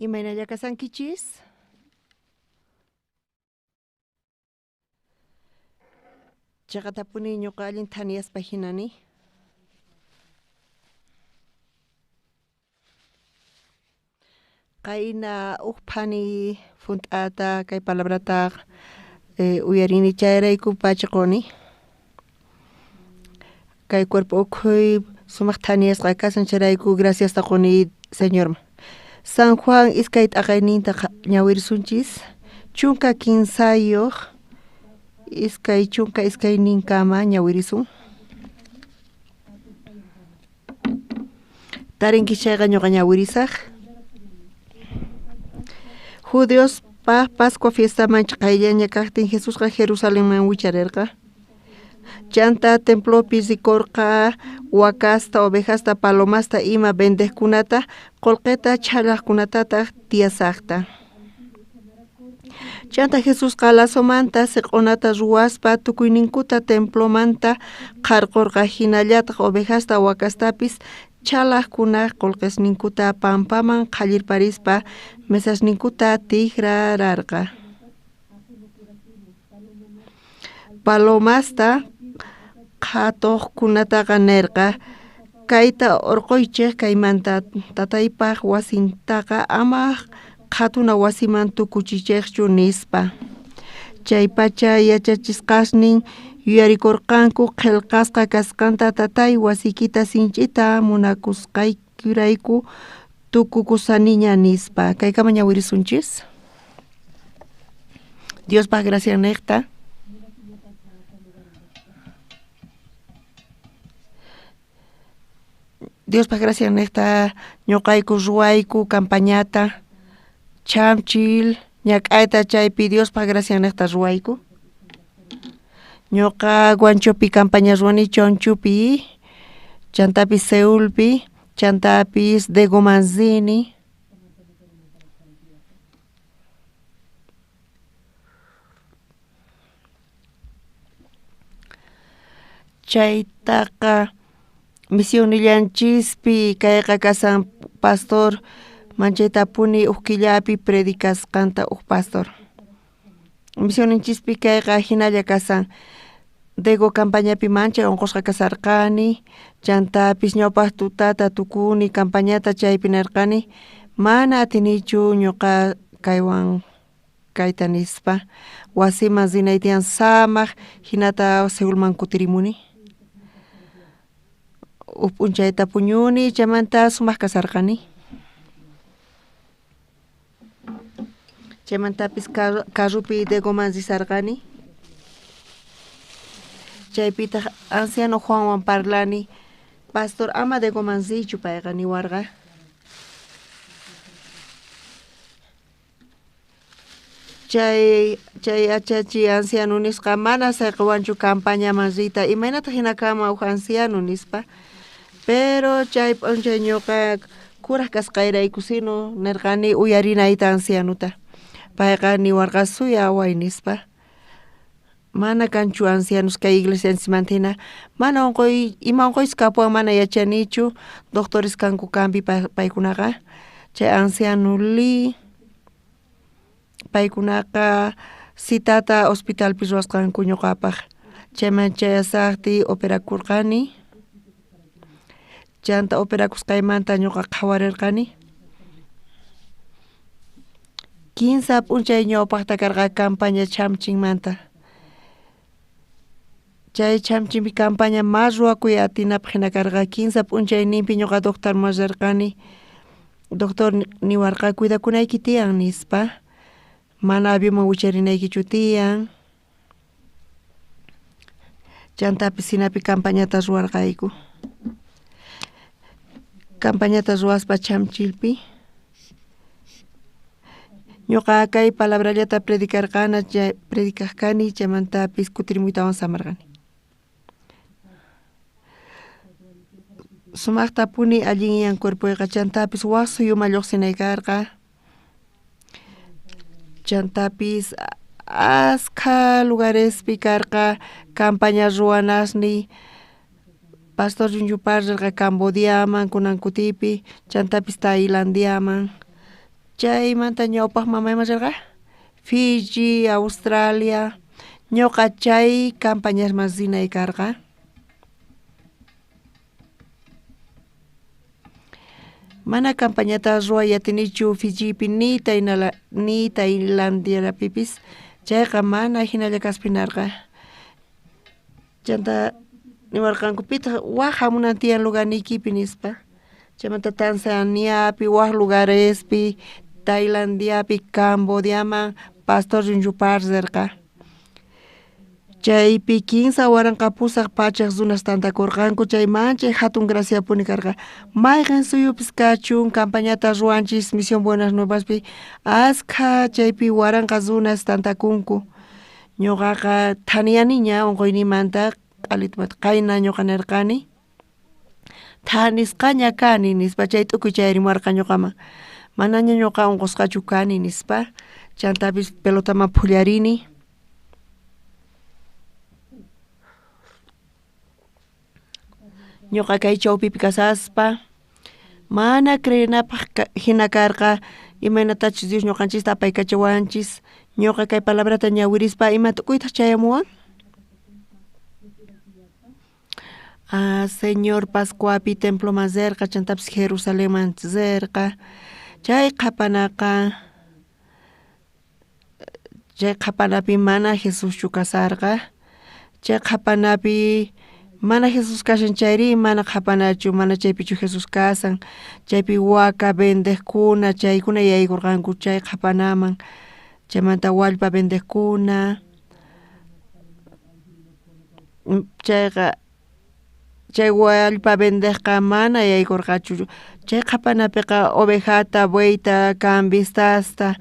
Imaynalla kasankichis? Chaqatapuni ñuqa allin thaniyaspa hinani. Qayna uj phani junt'ata kay palabrata uyarini chayrayku pacha quni. Kay cuerpo ukhuy sumaq thaniyasqa kasan chayrayku graciasta quni Señorman. San Juan iskay t'aqayninta ñawirisunchis 13 22ninkama ñawirisun. Tarinki chayqa ñuqa ñawirisaj. Judiospa Pascua fiestaman qayllaña kajtin Jesusqa Jerusalenman wicharerqa. Chanta templopi rikorqa wakasta, ovejasta, palomasta ima vendejkunata, qolqeta chhalajkunatataq tiyasajta. Chanta Jesusqa lazomanta siq'onata ruwaspa tukuyninkuta templomanta qharqorqa, hinallataq ovejasta, wakastapis chhalajkunaj qolqesninkuta pampaman qhallirparispa mesasninkuta tikrararqa. Palomasta qhatuqkunataqa nerqa, kayta urquychej kaymanta, tataypaj wasintaqa ama qhatuna wasiman tukuchichejchu nispa. Chaypacha yachachisqasnin yuyarikorqanku qhelqasqa kasqanta tatay wasiykita sinch'ita munakusqaykirayku tukukusaniña nispa. Kaykama ñawirisunchis. Diospaj gracias niqta. Diospaj gracias niqta ñuqayku ruwayku campañata chamchil ñak'ayta chaypi Diospaj gracias niqta ruwayku. Ñuqa Guanchopi campaña ruwani Chonchupi, chantapis Seulpi, chantapis Dego Manzini. Chaytaqa misionnillanchispi kayqa kasan pastor manchaytapuni uj killapi predicasqanta uj pastor. Misionninchispi kayqa hinalla kasan. Dego campañapi manchay unqusqa kasarqani, chantapis ñawpaq tutata tukuni campañata chaypi nerqani mana atinichu ñuqa kaywan kayta nispa, wasiman rinay tiyan samaq hinata Seulman kutirimuni. Uj p'unchayta puñuni chaymanta sumaq kasarqani. Chaymantapis carrupi Degoman risarqani. Chaypitaq anciano Juanwan parlani, pastor ama Degoman riychu payqa niwarqa. Chay achachi anciano nisqa mana sayqiwanchu campañaman riyta, imaynataq hina kanman uj anciano nispa. Pero chay p'unchay ñuqa kuraj kasqayrayku sino nerqani uyarinayta ancianuta. Payqa niwarqa suyaway nispa. Mana kanchu ancianos kay iglesianchismanta hina, mana unquy ima unquychus kapuwan mana yachanichu, doctores kanku kampi paykunaqa. Chay anciano Lee paykunaqa citata hospitalpi ruwasqanku ñuqapaq. Chayman chayasaqtiy operakurqani. Chanta operakusqaymanta ñuqa qhawarirqani. 15 p'unchay ñawpaqta karqa campaña chamchinmanta. Chay chamchinpi campaña mas ruwakuy atinapaq hina karqa. 15 p'unchayninpi ñuqa doctorman rirqani. Doctor niwarqa cuidakunayki tiyan nispa. Mana avionman wicharinaykichu tiyan. Chantapis hinapi campañata ruwarqayku. Campañata ruwaspa chamchilpi. Ñuqa kay palabrallata predicarqana predicaq kani chaymantapis kutirimuytawan samarqani. Sumaqtapuni allinyan cuerpoyqa chantapis wak suyuman lluqsinay karqa. Chantapis askha lugarespi karqa campaña ruwanasniy. Pastor Yunyupar rirqa Cambodiaman kunan kutipi, chantapis Tailandiaman. Chaymanta ñawpajman mayman rerqa? Fiji, Australia, ñoqa chay campañasman rinay karqa. Mana campañata ruway atinichu Fijipi ni ni Tailandiapipis, chayqa mana jinalla kaspa jinarqa. Chanta niwarqanku pitaq waj jamunan tiyan lugarniykipi nispa. Chaymanta Tanzaniapi waj lugarespi, Tailandiapi, Cambodiaman pastor rinchupar rerqa. Chaypi 3800 runas tantakorqanku chay manchay jatun graciapuni karqa. Mayqen suyupis kachun campañata ruwanchis Misión Buenas Nuevaspi askha chaypi 1000 runas tantakunku. Ñuqaqa thaniyaniña unquynimanta q'alitumanta qayna ñuqa nerqani thanisqaña kani nispa chay t'ukuy chayarimuwarqa ñuqaman manaña ñuqa unqusqachu kani nispa chantapis pelotaman phullarini. Ñuqa kay chawpipi kasaspa mana creenapaj jina karqa imaynatachus Dios ñuqanchista apaykachawanchis ñuqa kay palabrata ñawirispa ima t'ukuytaq chayamuwan. Señor Pascuapi temploman rerqa chantapis Jerusalenman rerqa chay qhapanaqa chay qhapanapi mana Jesuschu kasarqa chay qhapanapi mana Jesus kashan chayri mana qhapanachu mana chaypichu Jesus kasan chaypi waka vendejkuna chaykuna yaykurqanku chay qhapanaman chaymanta wallpa vendejkuna chayqa chay wallpa vendejqa mana yaykurqachu chay qhapanapiqa ovejata bueyta cambistasta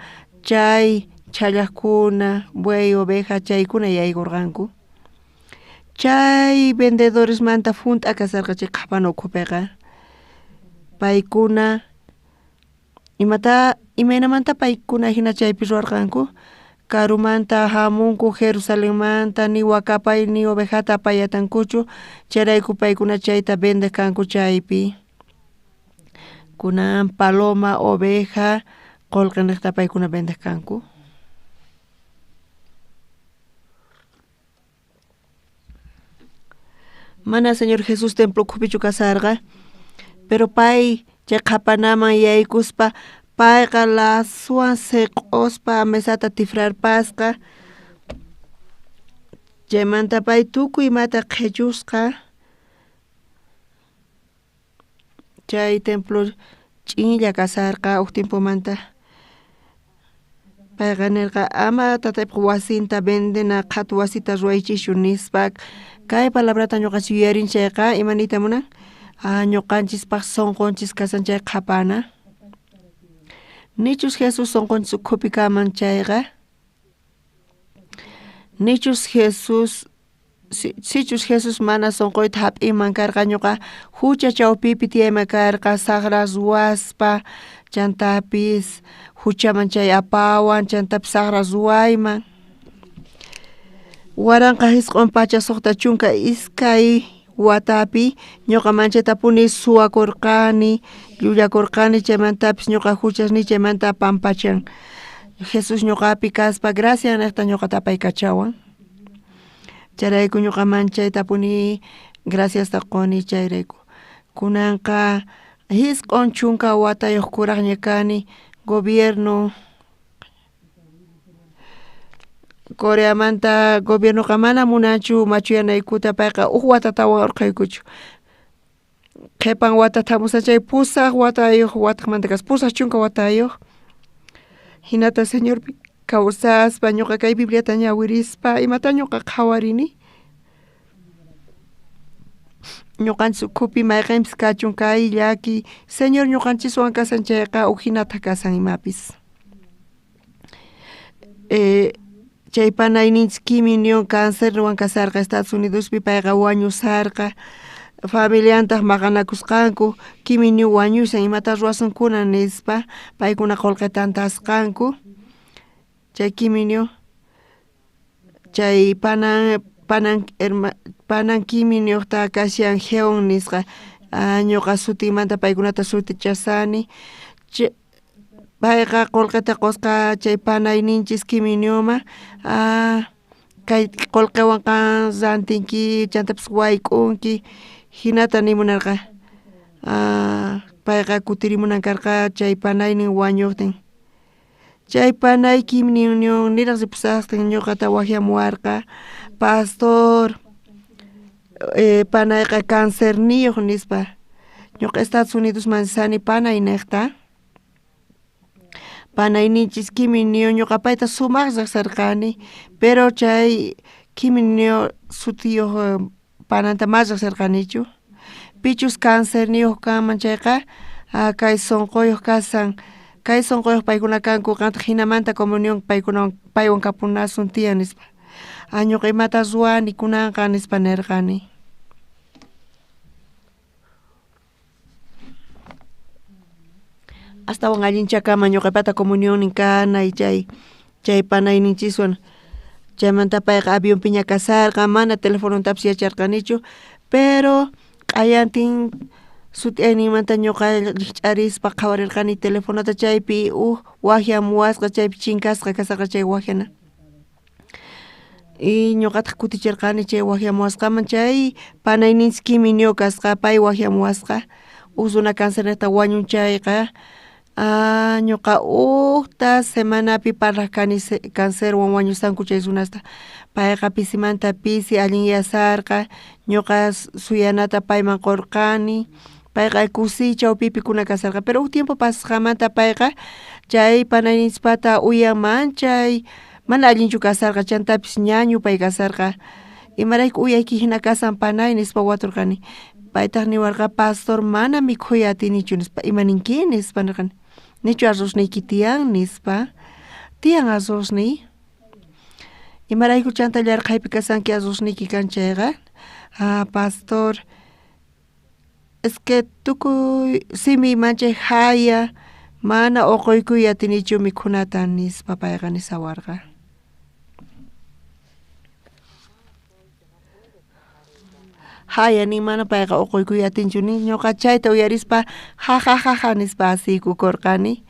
chay chhallajkuna buey oveja chaykuna yaykurqanku chay vendedoresmanta junt'a kasarqa chay qhapana ukhupiqa paykuna imata imaynamanta paykuna jina chaypi ruwarqanku karumanta jamunku Jerusalenmanta ni waka apay ni ovejata apayatankuchu chayrayku paykuna chayta vendej kanku chaypi kunan paloma oveja qolqenejta paykuna vendej kanku. Mana Señor Jesús templo ukhupichu kasarqa pero pay chay qhapanaman yaykuspa payqa lazuwan seq'ospa mesata tifrarpasqa chaymanta pay tukuy imata qhechusqa chay templo ch'inlla kasarqa uj tiempomanta payqa nerqa ama tataypaq wasinta vendena qhatu wasita ruwaychischu nispa kay palabrata ñuqanchis yuyarin chayqa ima niyta munan ñuqanchispaq sunqunchis kasan chay qhapana nichus Jesús sunqunchis ukhupi kaman chayqa nichus Jesús sichus Jesús mana sunquyta hap'inman karqa ñuqa hucha chawpipi tiyayman karqa saqra ruwaspa chantapis huchaman chay apawan chantapis saqra ruwayman 1962 watapi ñuqa manchatapuni suwakurqani llullakurqani chaymantapis ñuqa huchasniy chaymanta pampachan Jesús ñuqapi kaspa gracia niqta ñuqata apaykachawan chayrayku ñuqa manchaytapuni graciasta quni chayrayku kunanqa 90 watayuq kuraqña kani gobierno Coreamanta gobiernoqa mana munanchu machuyanaykuta payqa uj watatawan urqhaykuchu qhipan watata jamusan chay 8 watayuq wataqmanta kaspa 80 watayuq hinata Señorpi kawsaspa ñuqa kay Bibliata ñawirispa imata ñuqa qhawarini ñuqanchis ukhupi mayqenpis kachun kay llaki Señor ñuqanchiswan kasan chayqa uj hinata kasan imapis chay panayninchis Kim Nion cancerwan kasarqa Estados Unidospi payqa wañusarqa familiantaq maqanakusqanku Kim Nion wañushan imata ruwasunkuna nispa paykuna qolqe tantasqanku chay Kim Nion chay panan panan Kim Nioqta kashan Jeon nisqa ñuqa sutinmanta paykunata sutichasani Payqa qolqeta qosqa chay panayninchis Quiminioman kay qolqewan qan rantinki chantapis wayk'unki jinata nimunarqa payqa kutirimunan karqa chay panaynin wañojtin chay panay Quiminio niraj ripushajtin ñuqata wajyamuwarqa pastor panayqa cancerniyoj nispa ñuqa Estados Unidosman rishani panay nejta panayninchis Quiminio ñuqa payta sumaj rejserqani pero chay Quiminio sutiyoj pananta mana rejserqanichu pichus cancerniyoj kanman chayqa kay sonqoyoj kashan kay sonqoyoj paykuna kanku qantaj jinamanta comunión paykunawan paywan kapunasun tiyan nispa ñuqa imata ruwani kunanqa nispa nerqani. Astawan allinchakaman ñuqapata comunionnin kanay chay chay panayninchiswan chaymanta payqa avionpiña kasharqa mana telefonontapis yacharqanichu pero q'ayantin sut'iyayninmanta ñuqa rijch'arispa qhawarirqani telefonota chaypi uj wajyamuwasqa chaypi chinkasqa kasharqa chay wajyana y ñuqataq kuticherqani chay wajyamuwasqaman chay panayninchis Quiminio kasqa pay wajyamuwasqa uj runa cancernejta wañun chayqa ñuqa ujta semanapi parlaj kani cancerwan wañusqanku chay runasta payqa pisimanta pisi allinyasharqa ñuqa suyanata payman qorqani payqa kusiy chawpipi kuna kasharqa pero uj tiempo pasasqanmanta payqa chay panayninchispata uyan manchay mana allinchu kasharqa chantapis ñañu pay kasharqa imarayku uyayki jina kashan panay nispa waturqani paytaj niwarqa pastor mana mikhuy atinichu nispa imaninki nispa nerqani nichu arrozniyki tiyan nispa tiyan arrozniy imarayku chanta llarqhaypi kashanki arrozniyki kan chayqa pastor es que tukuy simiy manchay jaya mana uquykuy atinichu mikhunata nispa payqa nishawarqa. Jaya nin mana payqa uquykuy atinchu nin ñuqa chayta uyarispa jajajaja nispa asiykukorqani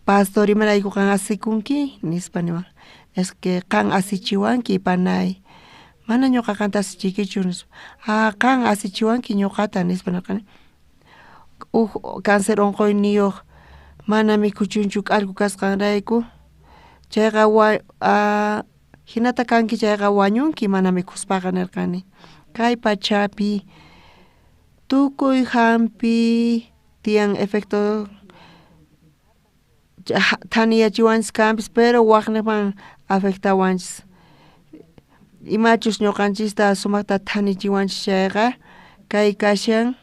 pastor imarayku qan asikunki nispa niwan es que qan asichiwanki panay mana ñuqa qanta asichiykichu nispa qan asichiwanki ñuqata nispa nerqani uj cáncer onqoyniyoj mana mikhuchunchu k'allku kasqanrayku chayqa jinata kanki chayqa wañunki mana mikhuspaqa nerqani kay pachapi tukuy jampi tiyan efecto thaniyachiwanchis kanpis pero wajnejman afectawanchis imachus ñuqanchista sumajta thanichiwanchis chayqa kay kashan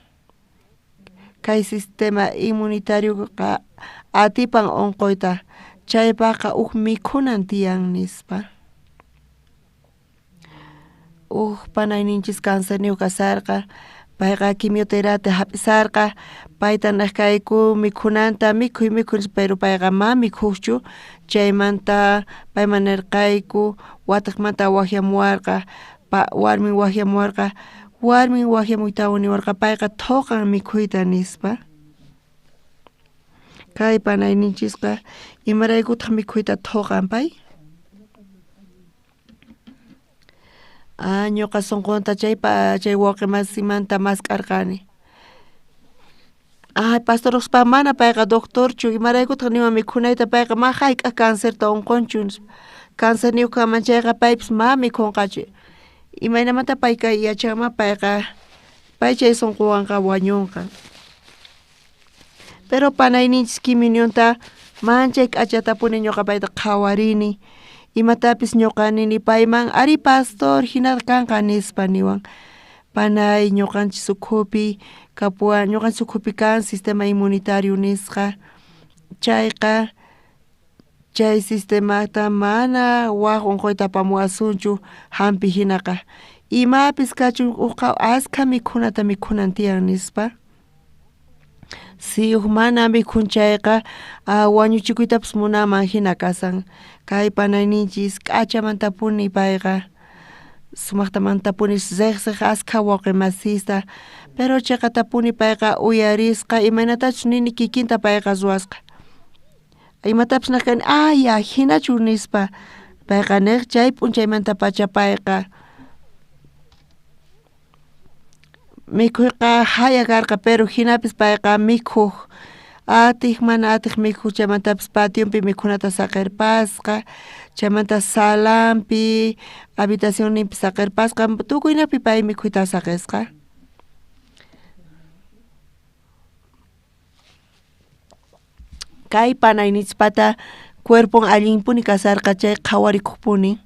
kay sistema inmunitarioqa atipan onqoyta chaypajqa uj mikhunan tiyan nispa uj panayninchis cancerniyoj kasharqa payqa quimioterapia jap'isharqa payta nej kayku mikhunanta mikhuy mikhuy nispa pero payqa ma mikhujchu chaymanta payman nerqayku watejmanta wajyamuwarqa warmin wajyamuwarqa warmin wajyamuytawan niwarqa payqa thoqan mikhuyta nispa kay panayninchisqa imaraykutaq mikhuyta thoqan pay ñuqa sonqonta chay chay wawqi masimanta mask'arqani pastor mana payqa doctorchu imaraykutaq niwan mikhunayta payqa ma jayk'aj cancerta onqonchu nispa cancerniyoj kanman chayqa paypis ma mikhunqachu imaynamanta pay kay yachanman payqa pay chay sonqowanqa wañunqa pero panayninchis Quiminionta manchay k'achatapuni ñuqa payta qhawarini imatapis ñuqa nini payman ari pastor jinata kanqa nispa niwan panay ñuqanchis ukhupi kapuwan ñuqanchis ukhupi kan sistema inmunitario nisqa chayqa chay sistemata mana waj onqoyta apamuwasunchu jampi jinaqa imapis kachun ujqa askha mikhunata mikhunan tiyan nispa si uj mana mikhun chayqa wañuchikuytapis munanman jina kashan kay panayninchis k'achamantapuni payqa sumajtamantapuni rejsej askha wawqi masista pero cheqatapuni payqa uyarisqa imaynatachus nini kikinta payqa ruwasqa. Imatapis nej kani ay ajinachu nispa payqa nej chay p'unchaymantapacha payqa mikhuyqa jaya karqa pero jinapis payqa mikhuj atej mana atej mikhuj chaymantapis pationpi mikhunata saqerpasqa chaymanta salanpi habitacionninpi saqerpasqa tukuynejpi pay mikhuyta saqesqa. Kay panaynichpata cuerpon allinpuni kasarqa chay qhawarikojpuni.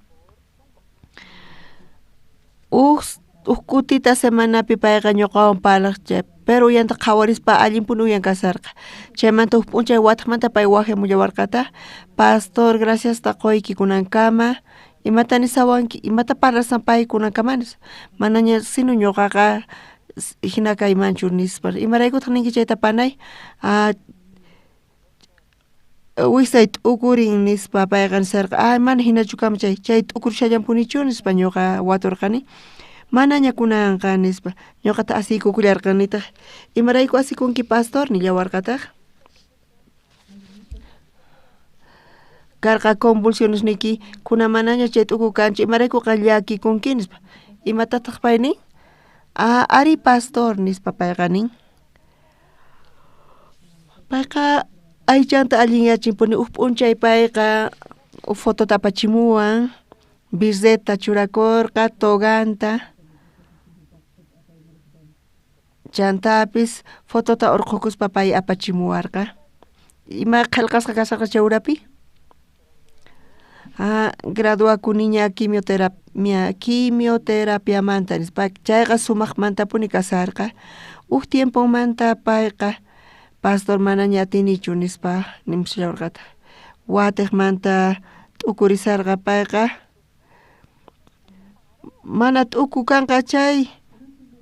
Uj uj kutita semanapi payqa ñuqawan parlaj chay pero uyanta qhawarispa allinpuni uyan kasarqa chaymanta uj p'unchay watejmanta pay wajyamullawarqataj pastor graciasta qoyki kunankama imata nisawanki imata parlasan pay kunankama nispa manaña sino ñuqaqa jina kaymanchu nispa imaraykutaj ninki chayta panay ah wijsay t'ukurin nispa payqa nisarqa ay mana jinachu kanman chay chay t'ukurishallanpunichu nispa ñuqa waturqani manaña kunanqa nispa ñuqata asiykukullarqanitaj imarayku asikunki pastor nillawarqataj karqa convulsiones niyki kunan manaña chay t'uku kanchu imarayku qan llakikunki nispa imatataj pay nin ah ari pastor nispa payqa nin payqa aychanta allinyachinpuni uj p'unchay payqa uj fotota apachimuwan birreta churakorqa toganta chantapis fotota urqhukuspa pay apachimuwarqa ima qhelqasqa kasharqa chay urapi ah graduakuniña quimioterapia quimioterapiamanta nispa chayqa sumajmantapuni kasharqa uj tiemponmanta payqa pastor manaña atinichu nispa nimushawarqataj watejmanta t'ukurisharqa payqa mana t'uku kanqa chay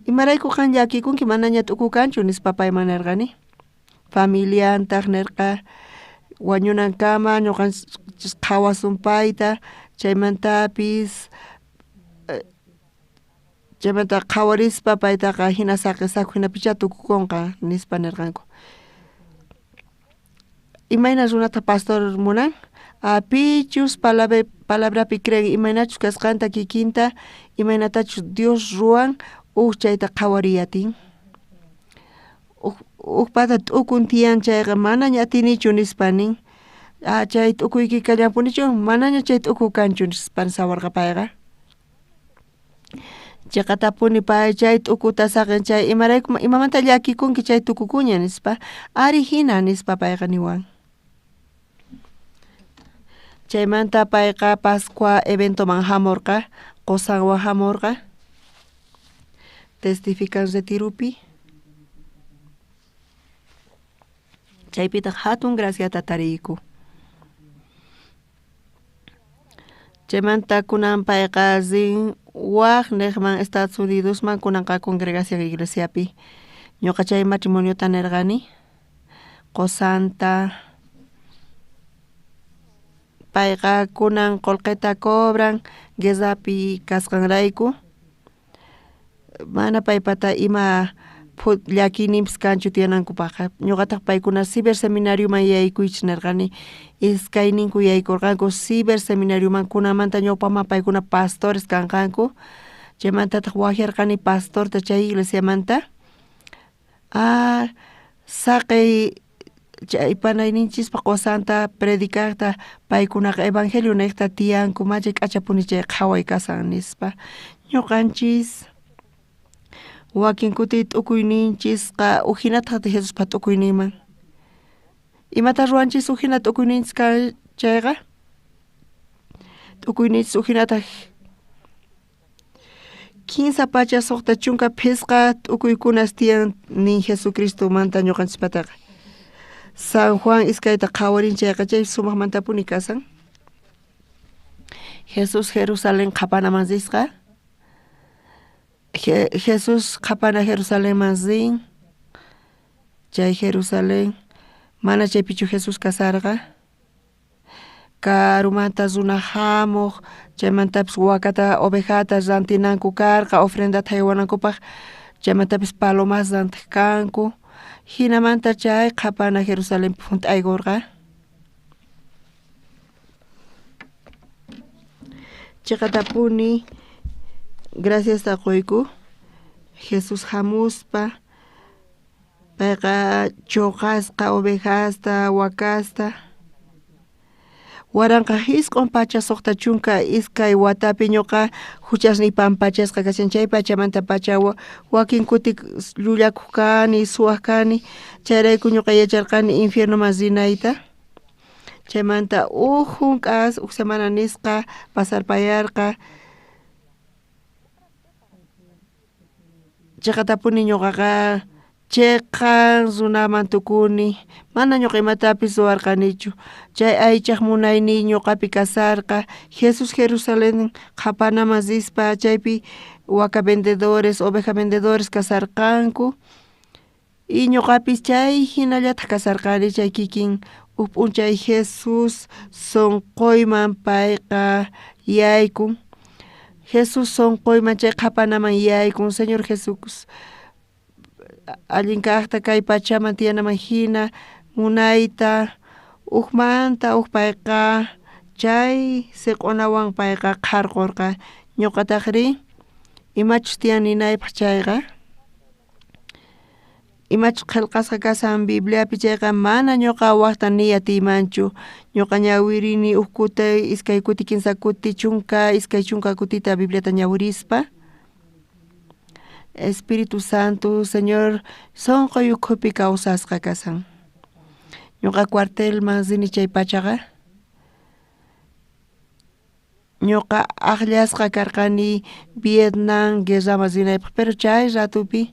imarayku qan llakikunki manaña t'uku kanchu nispa payman nerqani familiantaj nerqa wañunankama ñuqanchis qhawasun payta chaymantapis chaymanta qhawarispa paytaqa jina saqesaqku jinapichá tukukonqa nispa nerqanku. Imayna runata pastor munan pichus palabrapi creen imaynachus kasqanta kikinta imaynatachus Dios ruwan uj chayta qhawariy atin ujpata t'ukun tiyan chayqa manaña atinichu nispa nin ah chay t'ukuyki kallanpunichu manaña chay t'uku kanchu nispa nisawarqa payqa cheqatapuni pay chay t'ukuta saqen chay imarayku imamanta llakikunki chay tukukuña nispa ari jina nispa payqa niwan. Chaymanta payqa Pascua eventoman jamorqa qosanwan jamorqa testifican retiropi chaypitaj jatun graciata tariyku. Chaymanta kunan payqa rin waj nejman Estados Unidosman kunanqa congregación iglesiapi ñuqa chay matrimoniota nerqani qosanta payqa kunan qolqeta cobran guerrapi kasqanrayku mana paypata ima llakiyninpis kanchu tiyanankupajqa ñuqataj paykuna ciber seminarioman yaykuychis nerqani iskayninku yaykorqanku ciber seminarioman kunanmanta ñawpajman paykuna pastores kanqanku chaymantataj wajyarqani pastorta chay iglesiamanta ah saqey chay panayninchispaj qosanta predicajta paykunaqa evangelio nejta tiyanku machay k'achapuni chay qhaway kasan nispa ñuqanchis wakin kuti t'ukuyninchisqa ujinataj Jesuspa t'ukuyninman imata ruwanchis ujina t'ukuyninchis kan chayqa t'ukuyninchis ujinataj 365 t'ukuykunas tiyan nin Jesucristomanta ñuqanchispataqa San Juan iskayta qhawarin chayqa chay sumajmantapuni kasan Jesús Jerusalén qhapanaman risqa Jesús qhapana Jerusalenman rin chay Jerusalén mana chaypichu Jesús kasarqa karumanta runa jamuj chaymantapis wakata ovejata rantinanku karqa ofrendata jaywanankupaj chaymantapis palomas rantej kanku jinamanta chay qhapana Jerusalenpi junt'aykorqa. Cheqatapuni graciasta qoyku Jesús jamuspa payqa choqasqa ovejasta wakasta 1962 watapi ñuqa juchasniy pampachasqa kashan chay pachamantapacha wakin kuti llullakuq kani suwaq kani chayrayku ñuqa yacharqani infiernoman rinayta. Chaymanta uj junk'as uj semana nisqa pasarpayarqa cheqatapuni ñuqaqa cheqan runaman tukuni mana ñuqa imatapis ruwarqanichu chay aychaj munayniy ñuqapi kasarqa Jesús Jerusalén qhapanaman rispa chaypi waka vendedores oveja vendedores kasarqanku y ñuqapis chay jinallataj kasarqani chay kikin uj p'unchay Jesús sunquyman payqa yaykun Jesús sunquyman chay qhapanaman yaykun Señor Jesús allin kajta kay pachaman tiyanaman jina munayta ujmanta uj payqa chay siq'unawan payqa qharqurqa ñuqatajri imachus tiyan ninaypaq chayqa imachus qhelqasqa kashan Bibliapi chayqa mana ñuqa wajta niy atiymanchu ñuqa ñawirini uj kuti iskay kuti kinsa kuti chunka iskay chunka kutita Bibliata ñawirispa Espíritu Santo Señor sunquy ukhupi kawsasqa kashan ñuqa cuartelman rini chay pachaqa ñuqa aqllasqa karqani Vietnam guerraman rinaypaq pero chay ratupi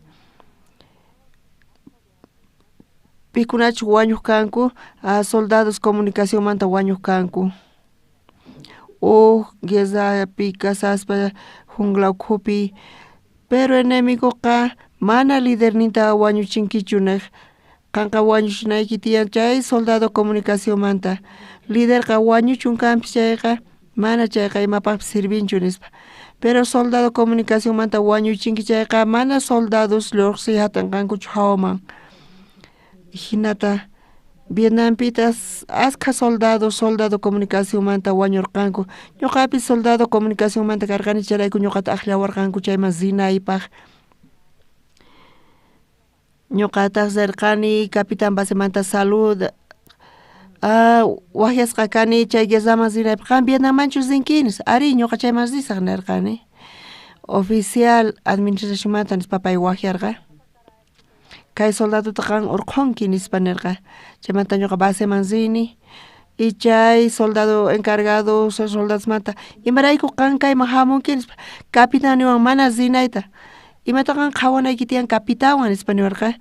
pikunachus wañuq kanku soldados comunicacionmanta wañuq kanku uj guerrapi kashaspa jungla ukhupi pero enemigoqa mana liderninta wañuchinkichu nej qanqa wañuchinayki tiyan chay soldado comunicacionmanta liderqa wañuchun kanpis chayqa mana chayqa imapaqpis sirvinchu nispa pero soldado comunicacionmanta wañuchinki chayqa mana soldados lluqsiy atinqankuchu hawaman jinata Vietnampitaj askha soldados soldado comunicacionmanta wañurqanku ñuqapis soldado comunicacionmanta karqani chayrayku ñuqata aqllawarqanku chayman rinaypaq ñuqataq rirqani capitan basemanta salud waqyasqa kani chay guerraman rinaypaq qan Vietnammanchu rinki nispa arí ñuqa chayman risaq nirqani oficial administracionmanta nispa pay waqyarqa kay soldadota qan urqhunki nispa nirqa chaymanta ñuqa baseman rini y chay soldado encargado soldadosmanta imarayku qan kayman hamunki nispa capitan niwan mana rinayta imata qan qhawanayki tiyan capitanwan nispa niwarqa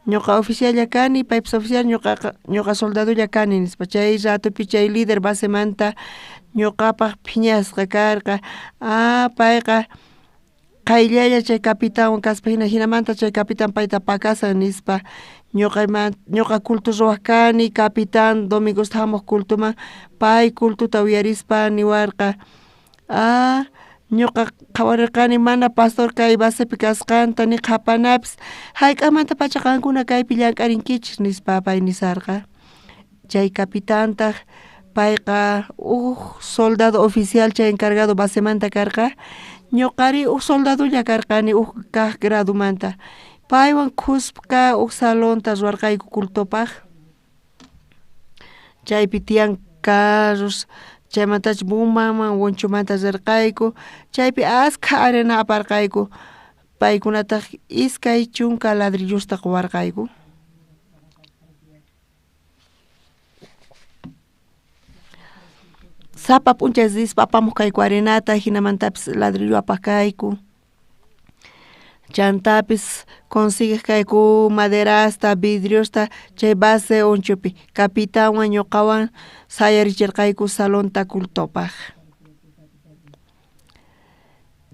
ñuqa oficialla kani paypis oficial ñuqaqa ñuqa soldadolla kani nispa chay ratupi chay líder basemanta ñuqapaq phiñasqa karqa payqa qayllalla chay capitanwan kaspa hina jinamanta chay capitan payta pakasan nispa ñuqa culto ruwaq kani capitan domingosta hamuq cultoman pay cultota uyarispa niwarqa ñuqa qhawarirqani mana pastor kay basepi kasqanta ni qhapanapis hayk'aqmantapacha qankuna kaypi llank'arinkichis nispa pay nisarqa chay capitantaq payqa uj soldado oficial chay encargado basemanta karqa ñuqari uj soldadolla karqani uj kaq gradomanta paywan khuska uj salonta ruwarqayku cultopaq chaypi tiyan carros chaymantach Bumanman Wonchomanta rirqayku chaypi askha arena aparqayku paykunataq 20 ladrillosta quwarqayku. Sapa p'unchay rispa apamuq kayku arenata hinamantapis ladrillo apaq kayku chantapis consiguej kayku maderasta vidriosta chay base unchupi capitanwan ñuqawan sayarichirqayku salonta cultopaq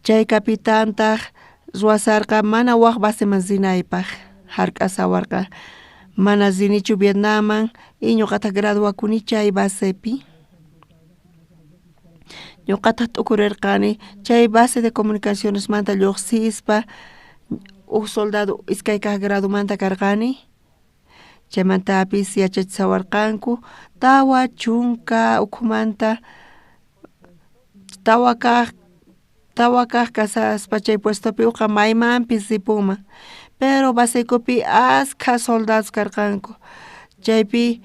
chay capitantaq ruwasarqa mana waq baseman rinaypaq hark'asawarqa mana rinichu Vietnamman y ñuqataq graduakuni chay basepi ñuqataq t'ukurirqani chay base de comunicacionesmanta lluqsispa uj soldado iskay kaq gradomanta karqani chaymantapis yachachisawarqanku 40 ukhumanta Tawa kaj tawa kaj kashaspa chay puestopi uqa maymanpis ripunman pero baseykupi askha soldados karqanku chaypi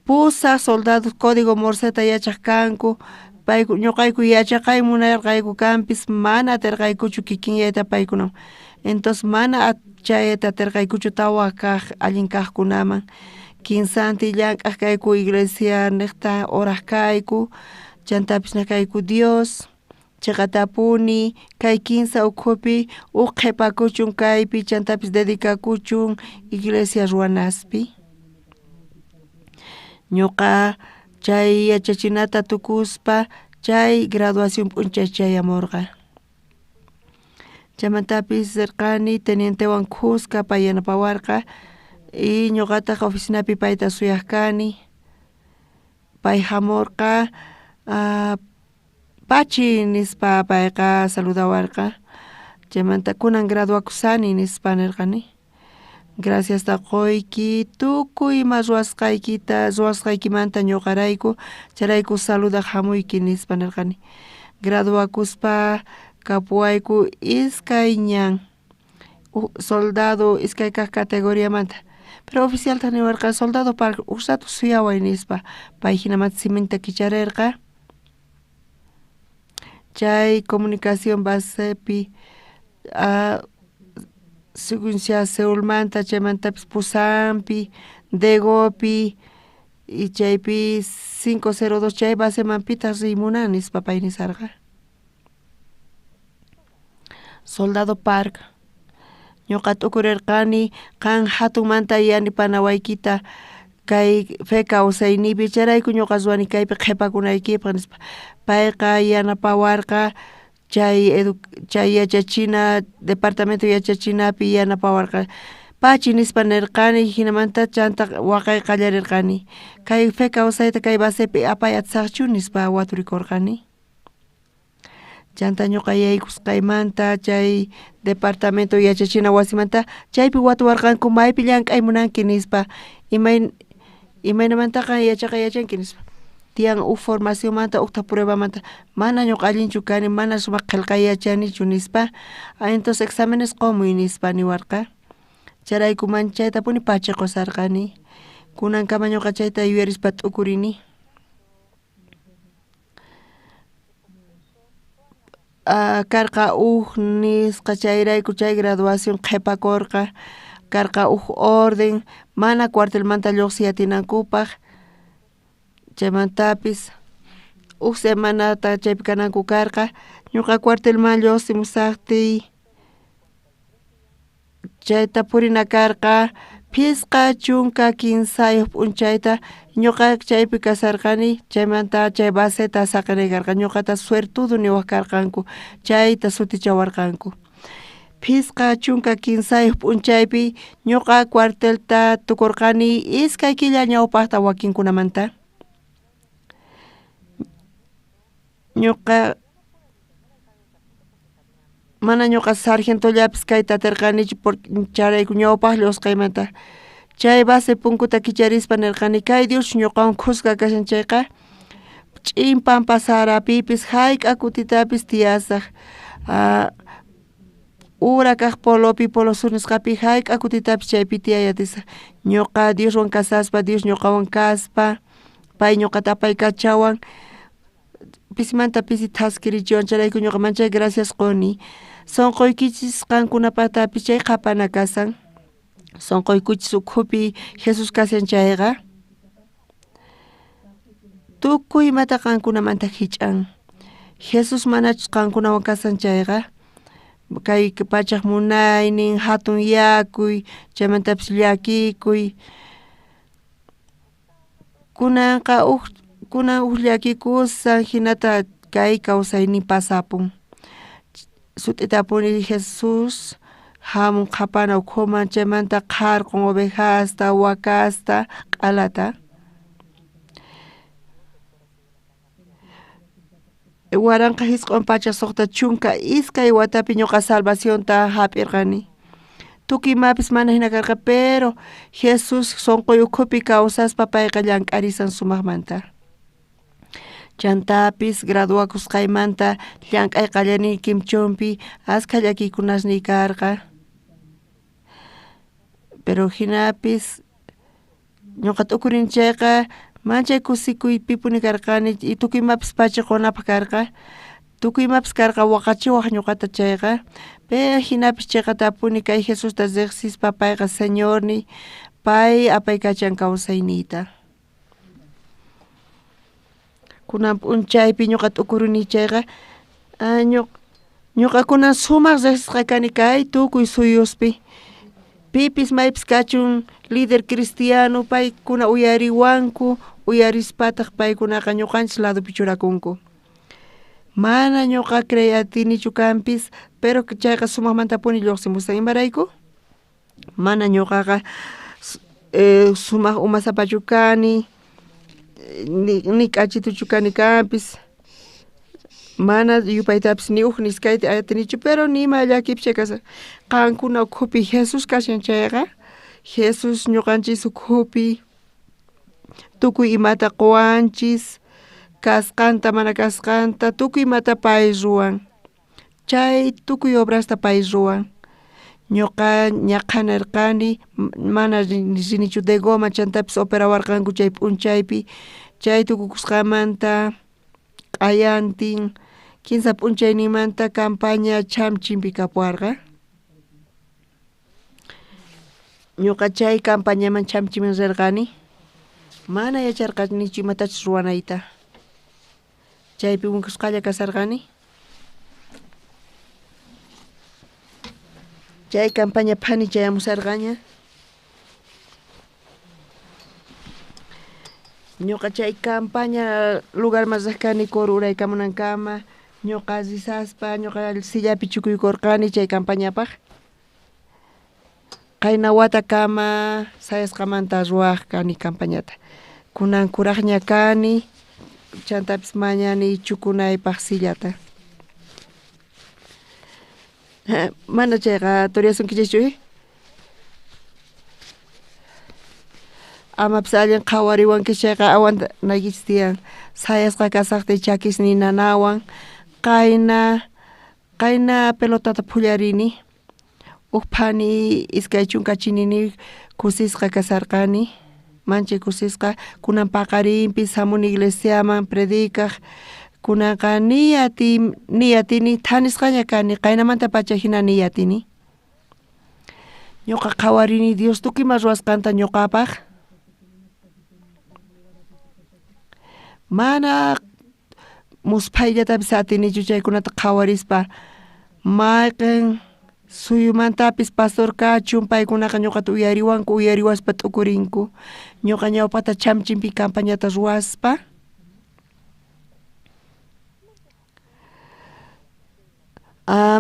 pusaj soldados código morseta yachaj kanku payku ñuqayku yachaqay munarqayku kanpis mana aterqaykuchu kikinyayta paykunawan entonces mana chayayta aterqaykuchu tawa kaj allin kajkunaman kinsantin llank'aj kayku iglesia nejta oraj kayku chantapis nej kayku Dios cheqatapuni kay kinsa ukhupi uj qhepakuchun kaypi chantapis dedicakuchun iglesia ruwanaspi. Ñuqa chay yachachinata tukuspa chay graduación p'unchay chayamorqa. Chaymantapis rirqani tenientewan khuska pay yanapawarqa y ñuqataq oficinapi payta suyaj kani pay jamorqa pachi nispa payqa saludawarqa chaymanta kunan graduakusani nispa nirqani graciasta qoyki tukuy ima ruwasqaykita ruwasqaykimanta ñuqarayku chayrayku saludaj jamuyki nispa nirqani graduakuspa kapuwayku iskay ñan uj soldado iskay kaj categoriamanta pero oficialtaj niwarqa soldado Park uj rato suyaway nispa pay jinamanta siminta kicharerqa chay comunicación basepi según sea Seulmanta chaymantapis Pusanpi Daegupi y chaypi 502 chay baseman pitaq riy munan nispa pay nisarqa. Soldado Park ñuqa t'ukurerqani qan jatunmanta yanapanawaykita kay fe kawsayniypi chayrayku ñuqa ruwani kaypi qhepakunaykipaq nispa payqa yanapawarqa chay chay yachachina departamento yachachinapi yanapawarqa pachi nispa nerqani jinamanta chanta waqay qallarerqani kay fe kawsayta kay basepi apay atisaqchu nispa waturikorqani. Chanta ñuqa yaykusqaymanta chay departamento yachachina wasimanta chaypi watuwarqanku maypi llank'ay munanki nispa imay imaynamantaqa yachaqay yachanki nispa tiyan uj formacionmanta ujtaj pruebamanta mana ñuqa allinchu kani mana sumaq qhelqay yachanichu nispa entonces exámenes qomuy nispa niwarqa chayrayku manchaytapuni pachiqusarqani kunankama ñuqa chayta yuyarispa t'ukurini. Karqa uj nisqa chayrayku chay graduación qhepakorqa karqa uj orden mana cuartelmanta lluqsiy atinankupaq chaymantapis uj semanata chaypi kananku karqa ñuqa cuartelman lluqsimusaqtiy chayta purina karqa phisqa chunka kinsayuq p'unchayta ñuqa chaypi kasarqani chaymanta chay baseta saqinay karqa ñuqata suertudo niwaq karqanku chayta sutichawarqanku phisqa chunka kinsayuq p'unchaypi ñuqa cuartelta tukurqani iskay killa ñawpaqta wakinkunamanta ñuqa mana ñuqa sargentollapis kayta aterqanichu porque chayrayku ñawpaqlla usqhaymanta chay base punkuta kicharispa nirqani kay Dios ñuqawan khuska kashan chayqa ch'in pampa sarapipis jayk'a kutitapis tiyasaj ura kaj polopi polo sur nisqapi jayk'a kutitapis chaypi tiyay atisaj ñuqa Dioswan kasaspa Dios ñuqawan kaspa pay ñuqata apaykachawan pisimanta pisi thaskirichiwan chayrayku ñuqa manchay gracias quni sonqoykichis qankunapatapis chay qhapana kasan sonqoykuchis ukhupi Jesus kashan chayqa tukuy imata qankunamanta jich'an Jesus manachus qankunawan kasan chayqa kay pachaj munaynin jatun yakuy chaymantapis llakikuy kunanqa uj kunan uj llakikusan jinata kay kawsaynin pasapun sut'itapuni Jesus jamun qhapana ukhuman chaymanta qharqun ovejasta wakasta q'alata 1962 watapi ñuqa salvacionta jap'irqani tukuy imapis mana jina karqa pero Jesus sonqoy ukhupi kawsaspa payqa llank'arisan sumaqmanta. Chantapis graduakusqaymanta llank'ay qallarini Quimchonpi askha llakiykunasniy karqa. Pero jinapis ñuqa t'ukurini chayqa manchay kusikuypipuni karqani y tukuy imapis pacha qonapaj karqa tukuy imapis karqa waqachiwaj ñuqata chayqa pero jinapis cheqatapuni kay Jesusta rejsispa payqa Señorniy pay apaykachan kawsayniyta. Kunan p'unchaypi ñuqa t'ukurini chayqa ñuqakuna sumaq rejsisqa kani kay tukuy suyuspi pipis maypis kachun líder cristiano paykuna uyariwanku uyarispataj paykunaqa ñuqanchis ladopi churakunku. Mana ñuqa creey atinichu kanpis pero chayqa sumajmantapuni lluqsimusan imarayku mana ñuqaqa sumaq umasapachu kani ni k'achituchu kani kanpis mana yupaytapis ni uj ni iskayta atinichu pero nima llakipis chay kashan qankuna ukhupi Jesús kashan chayqa Jesús ñuqanchis ukhupi tukuy imata quwanchis kasqanta mana kasqanta tukuy imata pay ruwan chay tukuy obrasta pay ruwan ñuqa ñaqhanerqani mana rinichu de goma chantapis operawarqanku chay p'unchaypi chay tukukusqanmanta q'ayantin kinsa p'unchaynimanta campaña Chamchimpi kapuwarqa ñuqa chay campañaman Chamchiman rirqani mana yacharqanichu imatachus ruwanayta chaypi unqusqalla kasarqani chay campaña phani chayamusarqaña ñuqa chay campaña lugarman riq kani coro uraykamunankama ñuqa risaspa ñuqa sillapi chukuykurqani chay campañapaj qayna watakama sayasqamanta ruwaj kani campañata kunan kurajña kani chantapis mañani chukunaypaj sillata mana chayqa turiasunkichikchu amapis allin qhawariwankichik chayqa aguantanaykichis tiyan sayasqa kasaqtiy chakisniy nanawan qayna qayna pelotata phullarini uj phani 20 chinini kusisqa kasarqani manchay kusisqa kunan paqarinpis jamuni iglesiaman predicaj kunanqa ni atini thanisqaña kani qaynamantapacha jina niy atini ñuqa qhawarini Dios tukuy ima ruwasqanta ñuqapaj mana musphayllatapis atinichu chaykunata qhawarispa mayqen suyumantapis pastor kachun paykunaqa ñuqata uyariwanku uyariwaspa t'ukurinku ñuqa ñawpata Chamchimpi campañata ruwaspa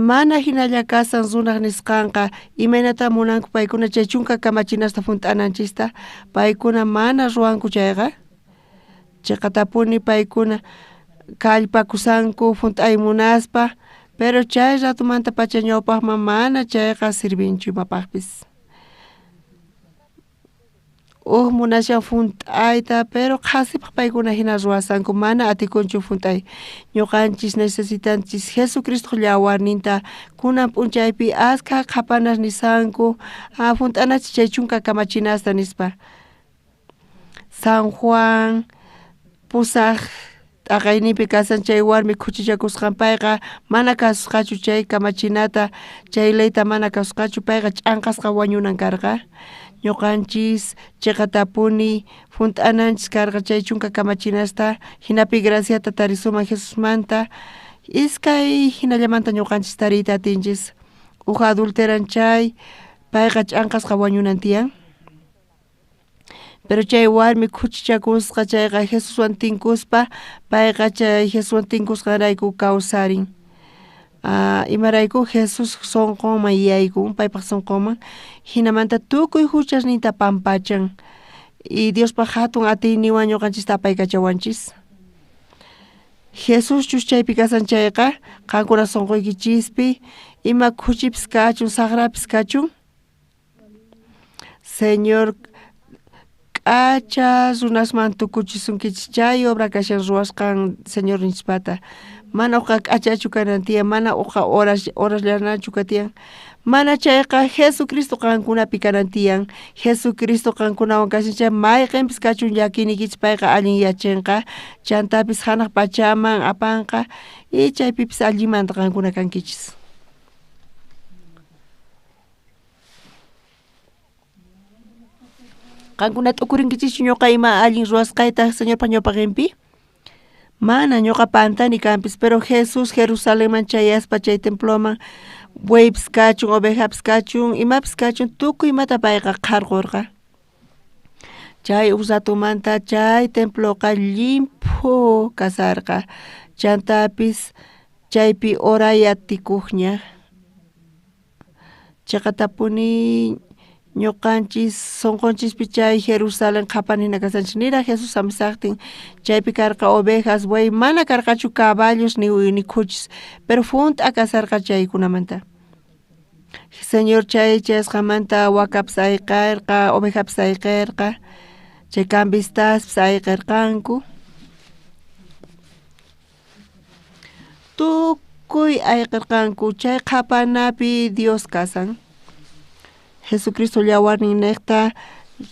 mana jinalla kasan runaj nisqanqa imaynata munanku paykuna chay chunka kamachinasta junt'ananchista paykuna mana ruwanku chayqa cheqatapuni paykuna kallpakusanku junt'ay munaspa pero chay ratomantapacha ñawpajman mana chayqa sirvinchu imapajpis uj munashan junt'ayta pero qhasipaj paykuna jina ruwasanku mana atikunchu junt'ay ñuqanchis necesitanchis Jesucristoj llawarninta kunan p'unchaypi askha qhapanas nisanku junt'anachis chay chunka kamachinasta nispa San Juan pusaj t'aqayninpi kasan chay warmi khuchichakusqan payqa mana kasusqachu chay kamachinata chay leyta mana kasusqachu payqa ch'anqasqa wañunan karqa ñuqanchis cheqatapuni junt'ananchis karqa chay chunka kamachinasta jinapi graciata tarisuman Jesusmanta iskay jinallamanta ñuqanchis tariyta atinchis uj adulteran chay payqa ch'anqasqa wañunan tiyan pero chay warmi khuchichakusqa chayqa Jesuswan tinkuspa payqa chay Jesuswan tinkusqanrayku kawsarin imarayku Jesús sonqonman yaykun paypaj sonqonman jinamanta tukuy juchasninta pampachan y Diospaj jatun atiyninwan ñuqanchista apaykachawanchis Jesuschus chaypi kasan chayqa qankuna sonqoykichispi ima khuchipis kachun saqrapis kachun Señor K'acha runasman tukuchisunkichis chay obra kashan ruwasqan Señorninchispata. Mana uqa k'achachu kanan tiyan, mana uqa horasllanachu katiyan, mana chayqa Jesucristo qankunapi kanan tiyan. Jesucristo qankunawan kashan chay mayqenpis kachun llakiyniykichis payqa allinyachinqa, chantapis hanaq pachaman apanqa y chaypipis allinmanta qankuna kankichis. Qankuna t'ukurinkichikchu ñuqa ima allin ruwasqayta Señorpa ñawpaqinpi? Mana, ñuqa pantani kanpis, pero Jesús Jerusalenman chayaspa chay temploman bueypis kachun, ovejapis kachun, imapis kachun, tukuy imata payqa qharqurqa. Chay uj ratumanta chay temploqa llimphu kasarqa, chantapis chaypi oray atikuqña. Cheqatapuni ñuqanchis sonqonchispi chay Jerusalén qhapanina kashanchis niraj Jesús hamusaqtin chaypi karqa ovejas, buey, mana karqachu caballos ni ni khuchis, pero junt'a kasarqa chaykunamanta. Señor chay chayasqanmanta wakapis ayqerqa, ovejapis ayqerqa, chay cambistaspis ayqerqanku. Tukuy ayqerqanku chay qhapanapi Dios kasan. Jesucristo llawarnin niqta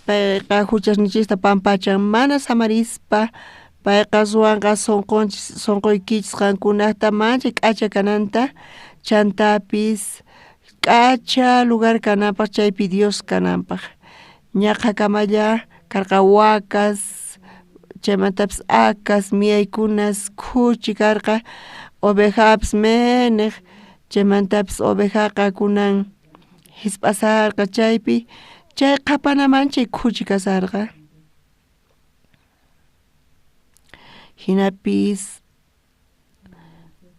payqa huchasninchista pampachan mana samarispa payqa ruwanqa sonqonchis sonqoykichis qankunata manchay k'acha kananta chantapis k'acha lugar kananpaq chaypi Dios kananpaq. Ñaqhakamalla karqa wakas chaymantapis akas miyaykunas khuchi karqa ovejapis meniq chaymantapis ovejaqa kunan hisp'asarqa chaypi chay qhapana manchay khuchi kasarqa. Jinapis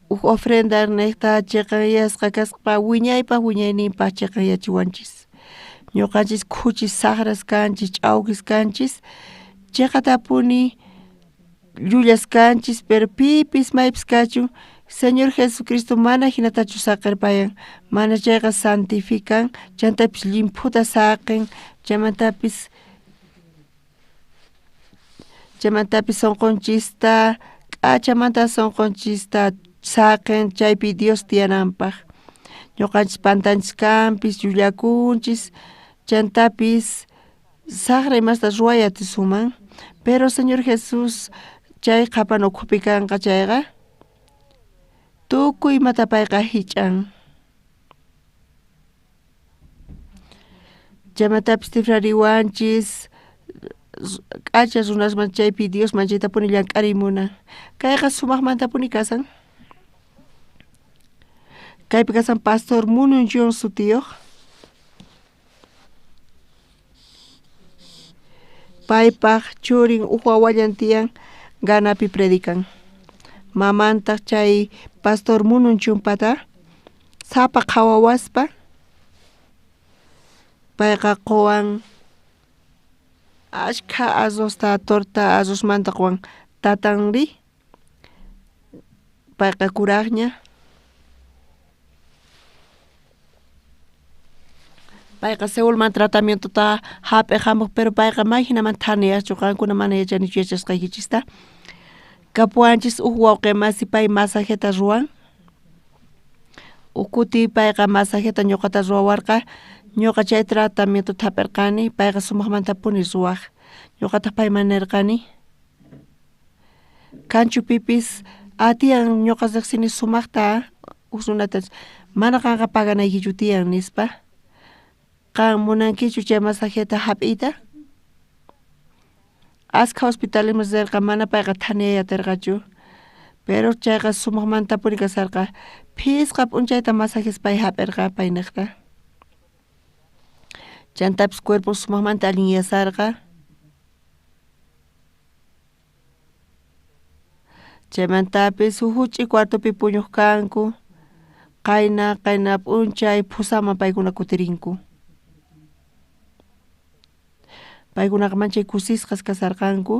uj ofrenda niqta chiqanyasqa kaspa wiñaypaq wiñayninpaq chiqanyachiwanchis. Ñuqanchis khuchis saqras kanchis, ch'awkis kanchis, chiqatapuni llullas kanchis, pero pipis maypis kachun Señor Jesucristo mana hinatachu saqirpayan, mana chayqa santifican, chantapis llimphuta saqin, chaymantapis sonqonchista k'achamanta sonqonchista saqin chaypi Dios tiyananpaq. Ñuqanchis pantanchis kanpis, llullakunchis, chantapis saqra imasta ruway atisuman, pero Señor Jesús chay qhapana ukhupi kanqa chayqa tukuy imata payqa hich'an. Chaymantapis tifrariwanchis k'acha runasman chaypi Dios manchaytapuni llank'ariy munan. Kayqa sumaqmantapuni kasan. Kaypi kasan Pastor Mununchun sutiyuq. Paypaq churin uj wawallan tiyan Ghanapi predican. Mamantaq chay Pastor Mununchunpata sapa qhawawaspa payqa quwan ashkha arrozta torta arrozmanta quwan tatanri payqa kuraqña. Payqa Seulman tratamientota hap'iq hamuq pero payqa may hinaman thaniyaqchu qankuna mana yachanichu yachasqaykichista. Kapuwanchis uj wawqi masi pay masajeta ruwan. Uj kuti payqa masajeta ñuqata ruwawarqa, ñuqa chay tratamientota hap'irqani, payqa sumaqmantapuni ruwaq. Ñuqataq payman nirqani, kanchu pipis atiyan ñuqa riqsini sumaqta uj runata mana qanqa paganaykichu tiyan nispa. Qan munankichu chay masajeta hap'iyta? Askha hospitalisman rirqa mana payqa thaniyay atirqachu, pero chayqa sumaqmantapuni kasarqa. Phisqa p'unchayta masajes pay hap'irqa payniqta. Chantapis cuerpo sumaqmanta allinyasarqa. Chaymantapis huch'i cuartopi puñuq kanku, qayna qayna p'unchay phusaman paykuna kutirinku. Paykunaqa manchay kusisqas kasarqanku,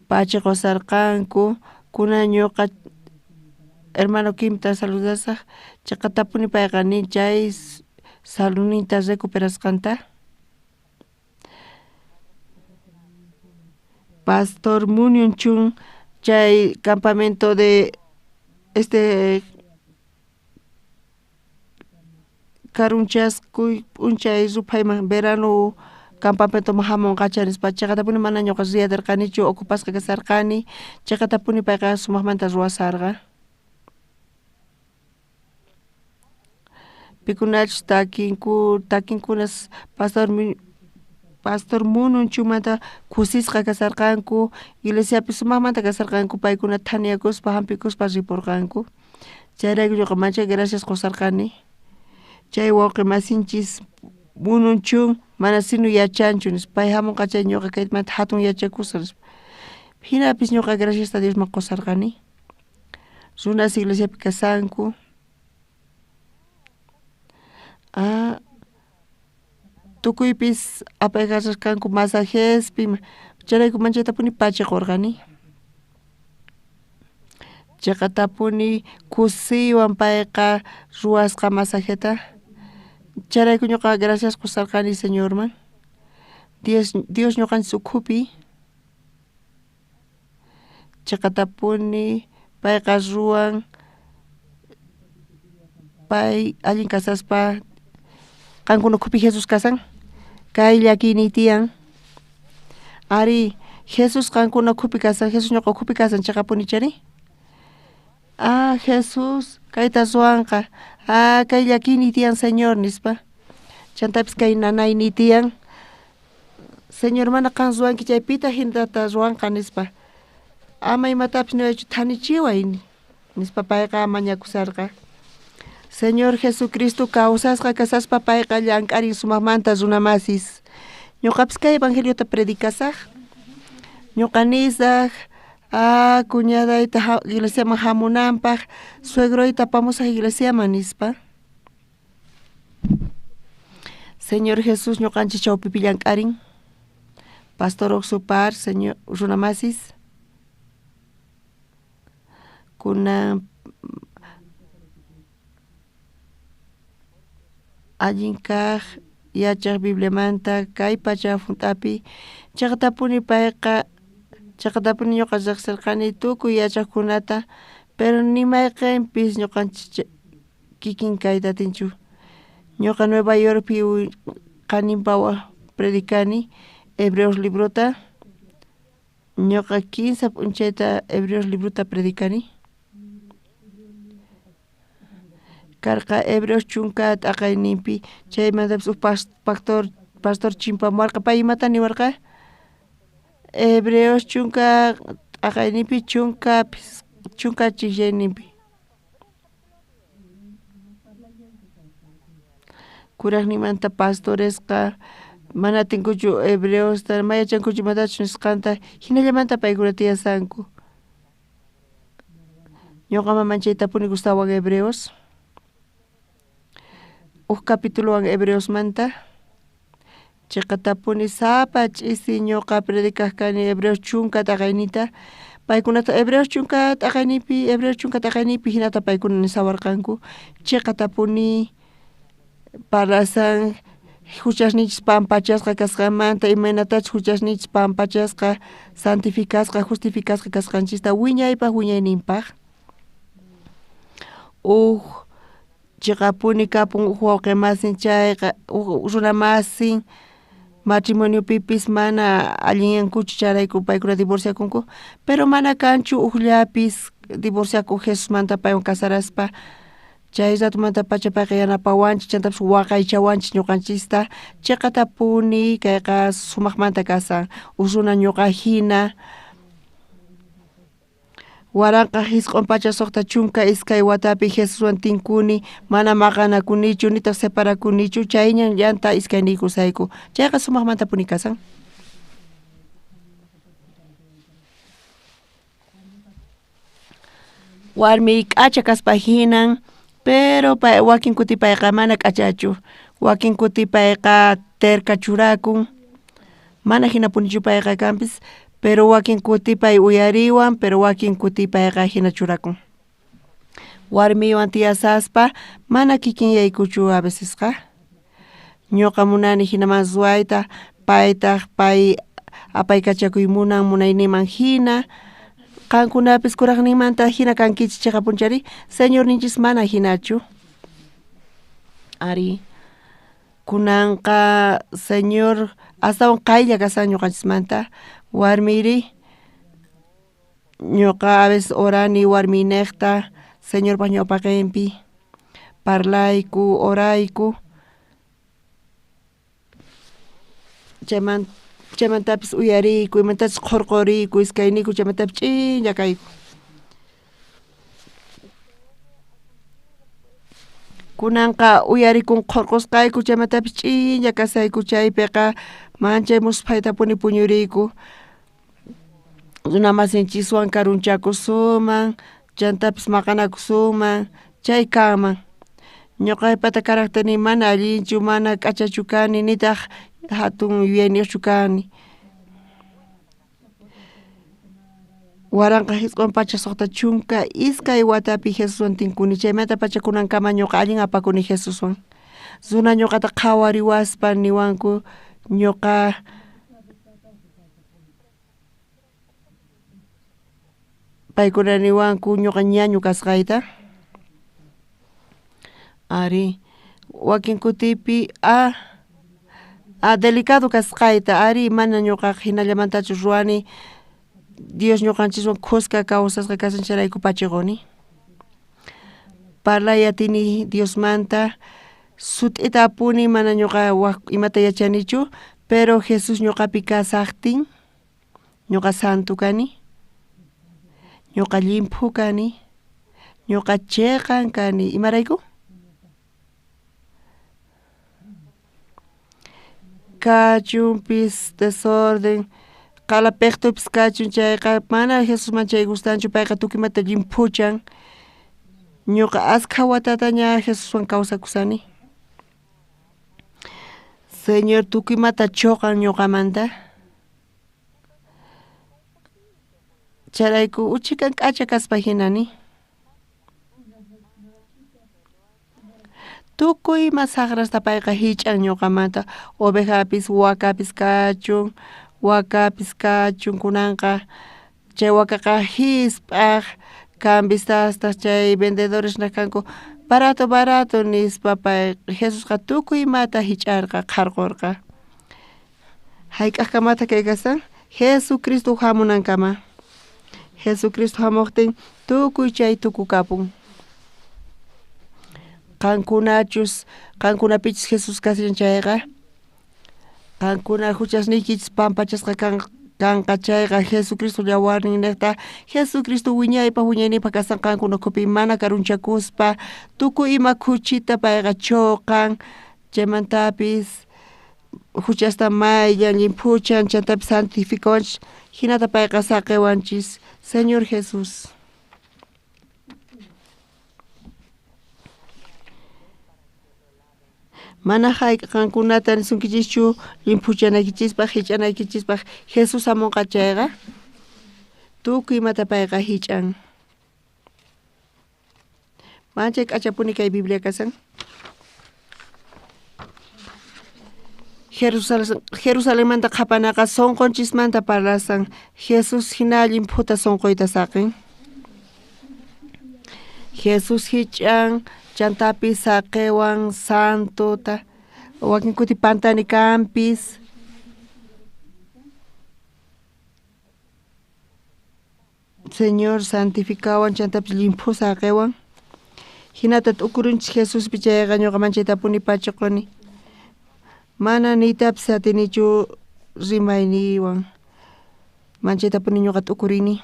pachiqusarqanku, kunan ñuqa hermano Kimta saludasaq, chiqatapuni payqa nin chay saludninta recuperasqanta. Pastor Munion Chun chay campamento de este karunchaskuy p'unchay ruphayman verano campamentoman jamonqacha nispa cheqatapuni mana ñuqa riyaterqanichu ocupasqa kasarqani cheqatapuni payqa sumaqmanta ruwasarqa. Pikunachus takinku takinkunas pastor pastor Mununchumanta kusisqa kasarqanku iglesiapi sumaqmanta kasarqanku paykuna thaniyakuspa hampikuspa ripurqanku chayrayku ñuqa manchay gracias qusarqani chay wawqi masinchis Mununchun mana sino yachanchu nispa pay hamunqa chay ñuqa kaymanta hatun yachakusaq nispa hinapis ñuqa graciasta Diosman qusarqani runas iglesiapi kasanku ah tukuypis apaykachasqanku masajespi chayrayku manchaytapuni pacha qurqani cheqatapuni kusiywan payqa ruwasqa masajeta chayrayku ñuqa gracias qusarqani Señorman Dios Dios ñuqanchis ukhupi cheqatapuni payqa ruwan pay allin kasaspa qankuna ukhupi Jesus kasan kay llakiyniy tiyan ari Jesus qankuna ukhupi kasan Jesus ñuqa ukhupi kasan cheqapuni chari ah Jesus kayta ruwanqa ah kay llakiyniy tiyan Señor nispa chantapis kay nanayniy tiyan Señor mana qan ruwanki chay pitaq hinata ruwanqa nispa ama imatapis niwaychu thanichiway nispa payqa mañakusarqa Señor Jesucristo kawsasqa kasaspa payqa llank'arin sumaqmanta runamasis ñuqapis kay evangeliota predicasaq ñuqa nisaq ah cuñadayta iglesiaman hamunanpaq suegroyta apamusaq iglesiaman nispa Señor Jesus ñuqanchis chawpipi llank'arin Pastor Oxupar señor runamasis kunan allin kaq yachaq Bibliamanta kay pacha hunt'api chaqatapuni payqa chaqatapuni ñuqa riqsirqani tukuy yachaqkunata pero ni mayqinpis ñuqanchis kikin kayta atinchu ñuqa Nueva Yorkpi qaninpawan predicani Hebreos librota ñuqa kinsa p'unchayta Hebreos librota predicani karqa Hebreos chunka t'aqayninpi chaymantapis huk pastor pastor chimpamuwarqa pay imata niwarqa Hebreos chunka t'aqayninpi chunka chunka chiqllayninpi kuraqninmanta pastoresqa mana atinkuchu hebreosta mana yachankuchu imatachus nisqanta hinallamanta paykuna tiyasanku ñuqaman manchaytapuni gustawan hebreos huk capitulowan hebreosmanta cheqatapuni sapa ch'isi ñuqa predicaq kani hebreos chunka t'aqaynita paykunata hebreos chunka t'aqayninpi hebreos chunka t'aqayninpi hinata paykuna nisawarqanku cheqatapuni parlasan huchasninchis pampachasqa kasqanmanta imaynatachus huchasninchis pampachasqa santificasqa justificasqa kasqanchista wiñaypaq wiñayninpaq huk cheqapuni kapun huk wawqi masin chayqa huk runa masin matrimoniopipis mana allinyankuchu chayrayku paykuna divorciakunku pero mana kanchu hukllapis divorciakuq Jesusmanta paywan casaraspa chay ratomantapacha payqa yanapawanchik chantapis waqaychawanchik ñuqanchista cheqatapuni kayqa sumaqmanta kasan huk runa ñuqa hina 1962 watapi Jesuswan tinkuni mana maqanakunichu nitaq separakunichu chayñan llanta iskayniykusayku chayqa sumaqmantapuni kasan warmiy k'acha kaspa hinan pero pay wakin kuti payqa mana k'achachu wakin kuti payqa terca churakun mana hinapunichu payqa kanpis pero wakin kuti pay uyariwan pero wakin kuti payqa hina churakun warmiywan tiyasaspa mana kikinyaykuchu a vecesqa ñuqa munani hinaman ruwayta paytaq pay Apaykachakuy munan munayninman jina. Qankunapis kurajninmanta jina kankichis cheqapunchari, Señorninchis mana jinachu. Ari, kunanqa Señor astawan qaylla kasan ñuqanchismanta, warmiyri ñuqa a veces orani warmiynejta Señorpa ñawpaqenpi parlayku, orayku. Chaymantapis uyariyku, imatachus qhorqoriyku iskayniyku, chaymantapis ch'inlla kayku. Kunanqa uyarikun qhorqosqayku, chaymantapis ch'inlla kasayku, chaypiqa manchay musphaytapuni puñuriyku. Runa masinchiswan karunchakusunman, chantapis maqanakusunman, chay kanman. Ñuqaypata caracterniy mana allinchu, mana k'achachu kani, nitaq jatun yuyayniyuqchu kani. 1962 watapi Jesuswan tinkuni, chaymantapacha kunankama ñuqa allin apakuni Jesuswan. Runa ñuqata qhawariwaspa niwanku ñuqa paykuna niwanku ñuqa ñañu kasqayta. Ari, wakin kutipi a delicado kasqayta, ari mana ñuqaqa jinallamantachu ruwani, Dios ñuqanchiswan khuska kawsasqa kashan chayrayku pachiquni. Parlay atini Diosmanta, sut'itapuni mana ñuqa waj imata yachanichu, pero Jesús ñuqapi kasaqtin, ñuqa santo kani, ñuqa llimphu kani, ñuqa cheqan kani. Imarayku? Kachunpis desorden, qala peqtupis kachun chayqa mana Jesusman chay gustanchu, payqa tukuymanta llimphuchan. Ñuqa askha watataña Jesuswan kawsakusani. Señor tukuymata choqan ñuqamanta. Chayrayku uchikan k'acha kaspa hinani. Tukuy ima saqrasta payqa hich'an ñuqamanta, ovejapis wakapis kachun, wakapis kachun kunanqa chay wakaqa hisp'aj cambistastaq chay vendedores kanku barato barato nispa pay Jesusqa tukuy imata hich'arqa qharqurqa. Hayk'aqkamataq kay kasan? Jesucristo hamunankama. Jesucristo hamuqtin tukuy chay tukukapun. Qankunachus qankunapichus Jesús kashan chayqa, qankuna huchasniykichis pampachasqa kanqa chayqa Jesucristo yawarninniqta Jesucristo wiñaypaq wiñayniypaq kasan qankuna ukhupi mana karunchakuspa tukuy ima khuchita payqa choqan, chaymantapis huchasta mayllan, llimphuchan, chantapis santificawanchis, hinata payqa saqiwanchis Señor Jesús. Mana hayk'a qankunata nisunkichischu llimphuchanaykichispaq, hich'anaykichispaq Jesús hamunqa chayqa, tukuy imata payqa hich'an. Manchay k'achapuni kay Biblia kasan. Jerusalenmanta qhapanaqa sonqonchismanta parlasan. Jesús hina llimphuta sonqoyta saqen. Jesús hich'an, chantapis saqewan santota, wakin kuti pantani kanpis. Señor santificawan, chantapis llimphu saqewan. Hinata t'ukurunchis Jesuspi chayqa ñuqa manchaytapuni pachiquni. Mana niytapis atinichu rimayniywan. Manchaytapuni ñuqa t'ukurini.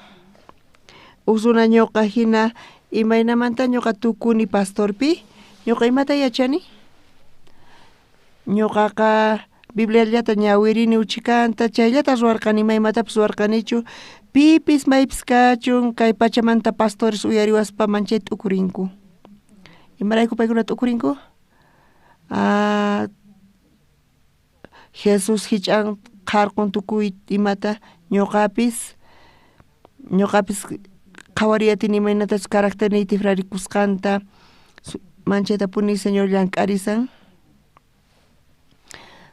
Uj runa ñuqa hina imaynamanta ñuqa tukuni pastorpi, ñuqa imata yachani? Ñuqaqa Bibliallata ñawirini uchikanta, chayllata ruwarqani, ima imatapis ruwarqanichu. Pipis maypis kachun kay pachamanta pastores uyariwaspa manchay t'ukurinku. Imarayku paykuna t'ukurinku? Jesús hich'an qharqun tukuy imata, ñuqapis qhawariy atini imaynatachus caracterniy tifrarikusqanta, manchaytapuni Señor llank'arisan.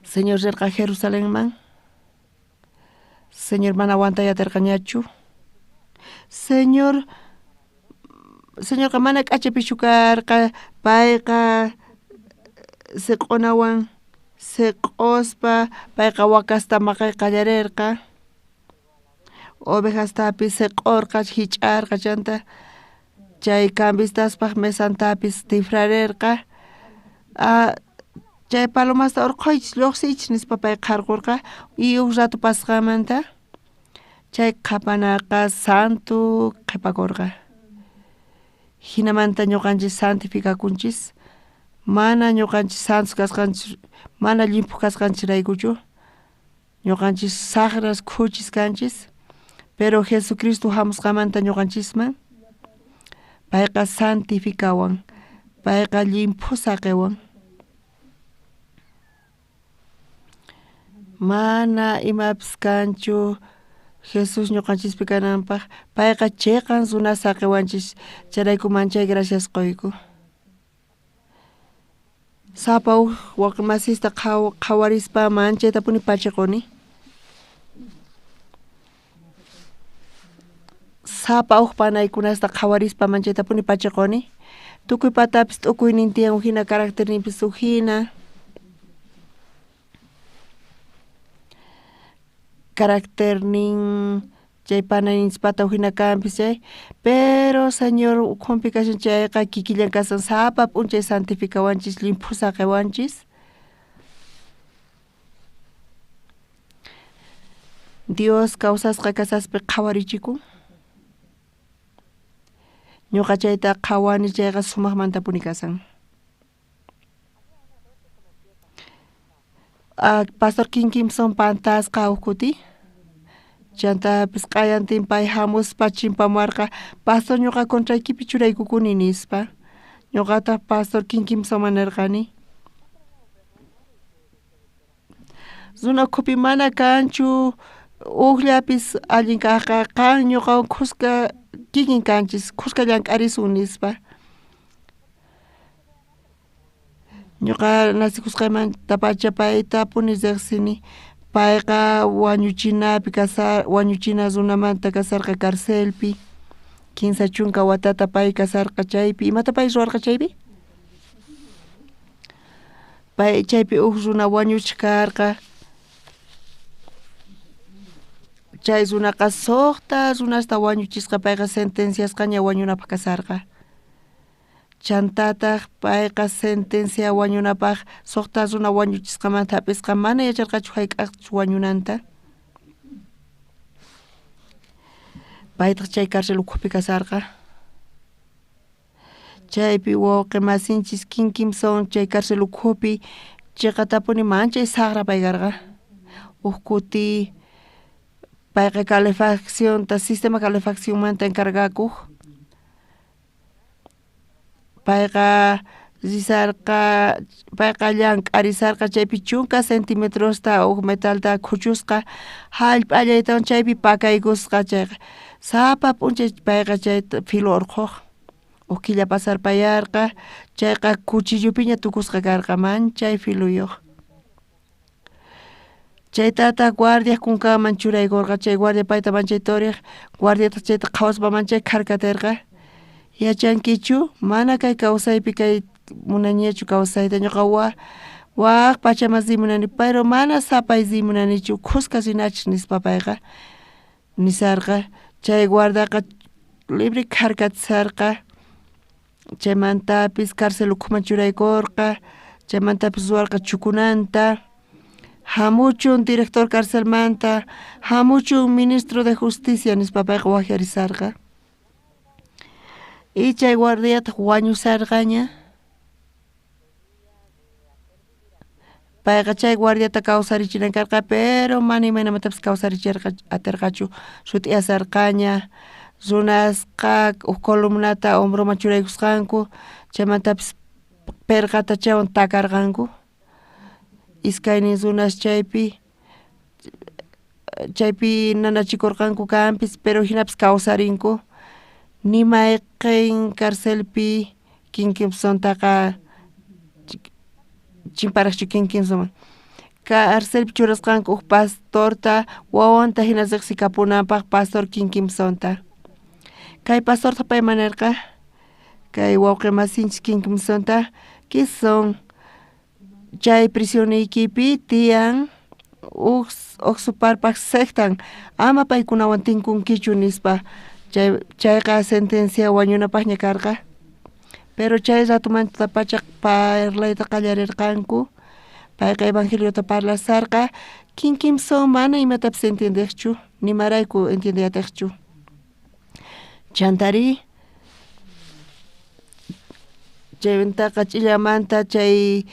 Señor rirqa Jerusalenman. Señor mana aguantay aterqañachu. Señor Señorqa mana k'achapichu karqa, payqa seq'onawan seq'ospa payqa wakasta maqay qallarerqa, ovejastapis seq'orqa jich'arqa chanta chay cambistaspaj mesantapis tifrarerqa, chay palomasta orqhoychis llojsiychis nispa pay qharqorqa y uj rato pasqanmanta chay qhapanaqa santo qhepakorqa. Jinamanta ñuqanchis santifikakunchis mana ñuqanchis santos kasqanchis mana llimphu kasqanchisraykuchu ñuqanchis sajras khuchis kanchis pero Jesucristo jamusqanmanta ñuqanchisman payqa santifikawan payqa llimphu saqewan. Mana imapis kanchu Jesús ñuqanchispi kananpaj payqa cheqan runa saqewanchis chayrayku manchay gracias qoyku. Sapa uj wawqimasista qhawarispa manchaytapuni pachiquni. Sapa uj panaykunasta qhawarispa manchaytapuni pachiquni. Tukuy patapis t'ukuynin tiyan ujina caracterninpis ujina. Caracternin chay panayninchispata ujina kanpis chay pero Señor ukhunpi kashan chayqa kikillan kasan sapa p'unchay santifikawanchis llimphu saqewanchis. Dios kawsasqa kasaspi qhawarichikun. Ñuqa chayta qhawani chayqa sumajmantapuni kasan. Pastor King Kimson pantasqa uj kuti chantapis q'ayantin pay jamuspa chimpamuwarqa pastor ñuqa contraykipi churaykukuni nispa ñuqataq pastor King Kimsonman nerqani runa ukhupi mana kanchu ujllapis allin kajqa qan ñuqawan khuska kikin kanchis khuska llank'arisun nispa. Ñuqa nacikusqaymantapacha paytapuni riqsini payqa wañuchinapi wañuchina runamanta kasarqa carcelpi 30 watata pay kasarqa chaypi imata pay ruwarqa chaypi pay chaypi uj runa wañuchej karqa chay runaqa suqta runasta wañuchisqa payqa sentenciasqaña wañunapaj kasarqa. Chantataq payqa sentencia wañunapaj suqta runa wañuchisqamanta hap'isqa mana yacharqachu jayk'aqchus wañunanta. Paytaq chay cárcel ukhupi kasarqa. Chaypi wawqi masinchis King Kimson chay cárcel ukhupi chiqatapuni manchay saqra pay karqa. Uj kuti payqa calefaccionta sistema calefaccionmanta encargakuq. Payqa risarqa payqa llank'arisarqa chaypi 10 centimetrosta uj metalta khuchusqa jallp'allaytawan chaypi pakaykusqa chayqa sapa p'unchay payqa chayta filo urqhuq uj killa pasarpayarqa chayqa cuchillopiña tukusqa karqa manchay filuyuq. Chaytataq guardiaj kunkanman churaykurqa chay guardia payta manchay turiq guardiataq chayta qhawaspa manchay kharkaterqa. Yachankichu mana kay kawsaypi kay munaniñachu kawsayta ñuqa waj pachaman rimunani pero mana sapay rimunanichu khuska rinachis nispa payqa nisarqa chay guardaqa libre kharkatisarqa chaymantapis cárcel ukhuman churaykurqa chaymantapis ruwarqa chukunanta jamuchun director carcelmanta jamuchun ministro de justicia nispa payqa wajyarisarqa. Y chay guardiataq wañusarqaña payqa chay guardiata kawsarichinan karqa pero mana imaynamatapis kawsarichirqa aterqachu sut'iyasarqaña runasqa uj columnata hombroman churaykusqanku chaymantapis perqata chaywan takarqanku iskaynin runas chaypi chaypi nanachikurqanku kanpis pero jinapis kawsarinku ni mayqen carcelpi King Kimsontaqa chimparaqchu King Kimsonman Carcelpi churasqanku uj pastorta wawanta jina rejsikapunanpaj pastor Kinkimsonta. Kay pastorta payman nerqa kay wawqe masinchis Kinkimsonta kison chay prisioniykipi tiyan uj Oxuparpaj sectan ama paykunawan tinkunkichu nispa chayqa sentencia wañunapajña karqa pero chay ratomantapacha parlayta qallarerqanku payqa evangeliota parlasarqa Kinkimson mana imatapis entiendejchu nimarayku entiendey atejchu chantarí chaymantaqa ch'illamanta chay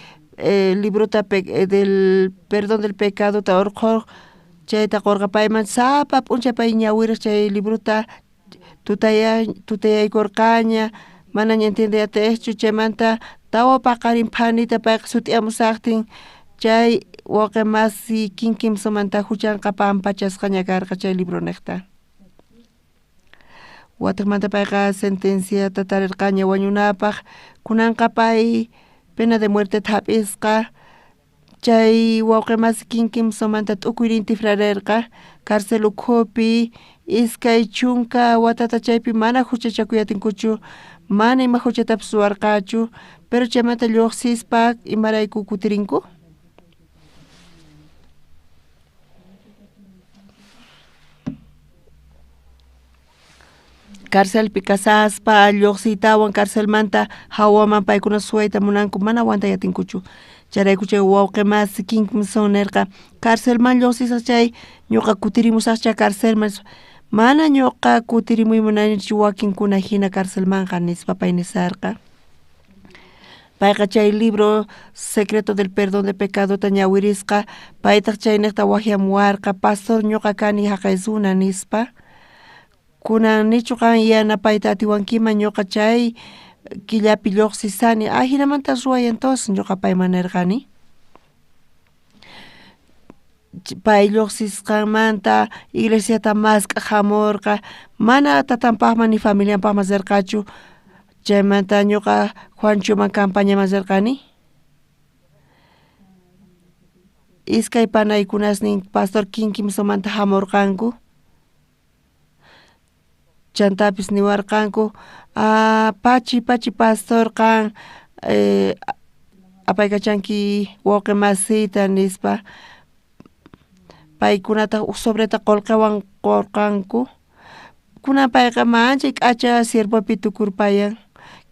librota del perdón del pecadota urqhoj chayta qorqa payman sapa p'unchay pay ñawirej chay librota tutayaykorqaña manaña entiendey atejchu chaymanta tawa paqarin phanita payqa sut'iyamusajtin chay wawqe masi Kinkimsomanta juchanqa pampachasqaña karqa chay libronejta. Watejmanta payqa sentenciata tarerqaña wañunapaj kunanqa pay pena de muerteta jap'isqa chay wawqe masi Kinkimsomanta t'ukuynin tifrarerqa carcel ukhupi 20 watata chaypi mana juchachakuy atinkuchu mana ima juchatapis ruwarqachu pero chaymanta lluqsispa imarayku kutirinku. Carcelpi kasaspa lluqsiytawan carcelmanta jawaman paykuna suwayta munanku mana aguantay atinkuchu chayrayku chay wawqe masi Kinkimson nerqa carcelman lluqsisaj chay ñuqa kutirimusajcha carcelman mana ñuqa kutirimuy munanichu wakinkuna jina carcelmanqa nispa pay nisarqa. Payqa chay libro Secreto del Perdón de Pecadota ñawirisqa paytaj chaynejta wajyamuwarqa pastor ñuqa kani jaqay runa nispa kunan nichu qan yanapayta atiwankiman ñuqa chay killapi lluqsisani ajinamanta ruway entonces ñuqa payman nerqani. Pay lluqsisqanmanta iglesiata mask'aj jamorqa mana tatanpajman ni familianpajman rirqachu chaymanta ñuqa Juanchoman campañaman rirqani. Iskay panaykunasnin pastor Kinkimsomanta jamorqanku chantapis niwarqanku pachi pachi pastor qan apaykachanki wawqe masiyta nispa paykunataq uj sobreta qolqewan qorqanku kunan payqa manchay k'acha siervopi tukurpayan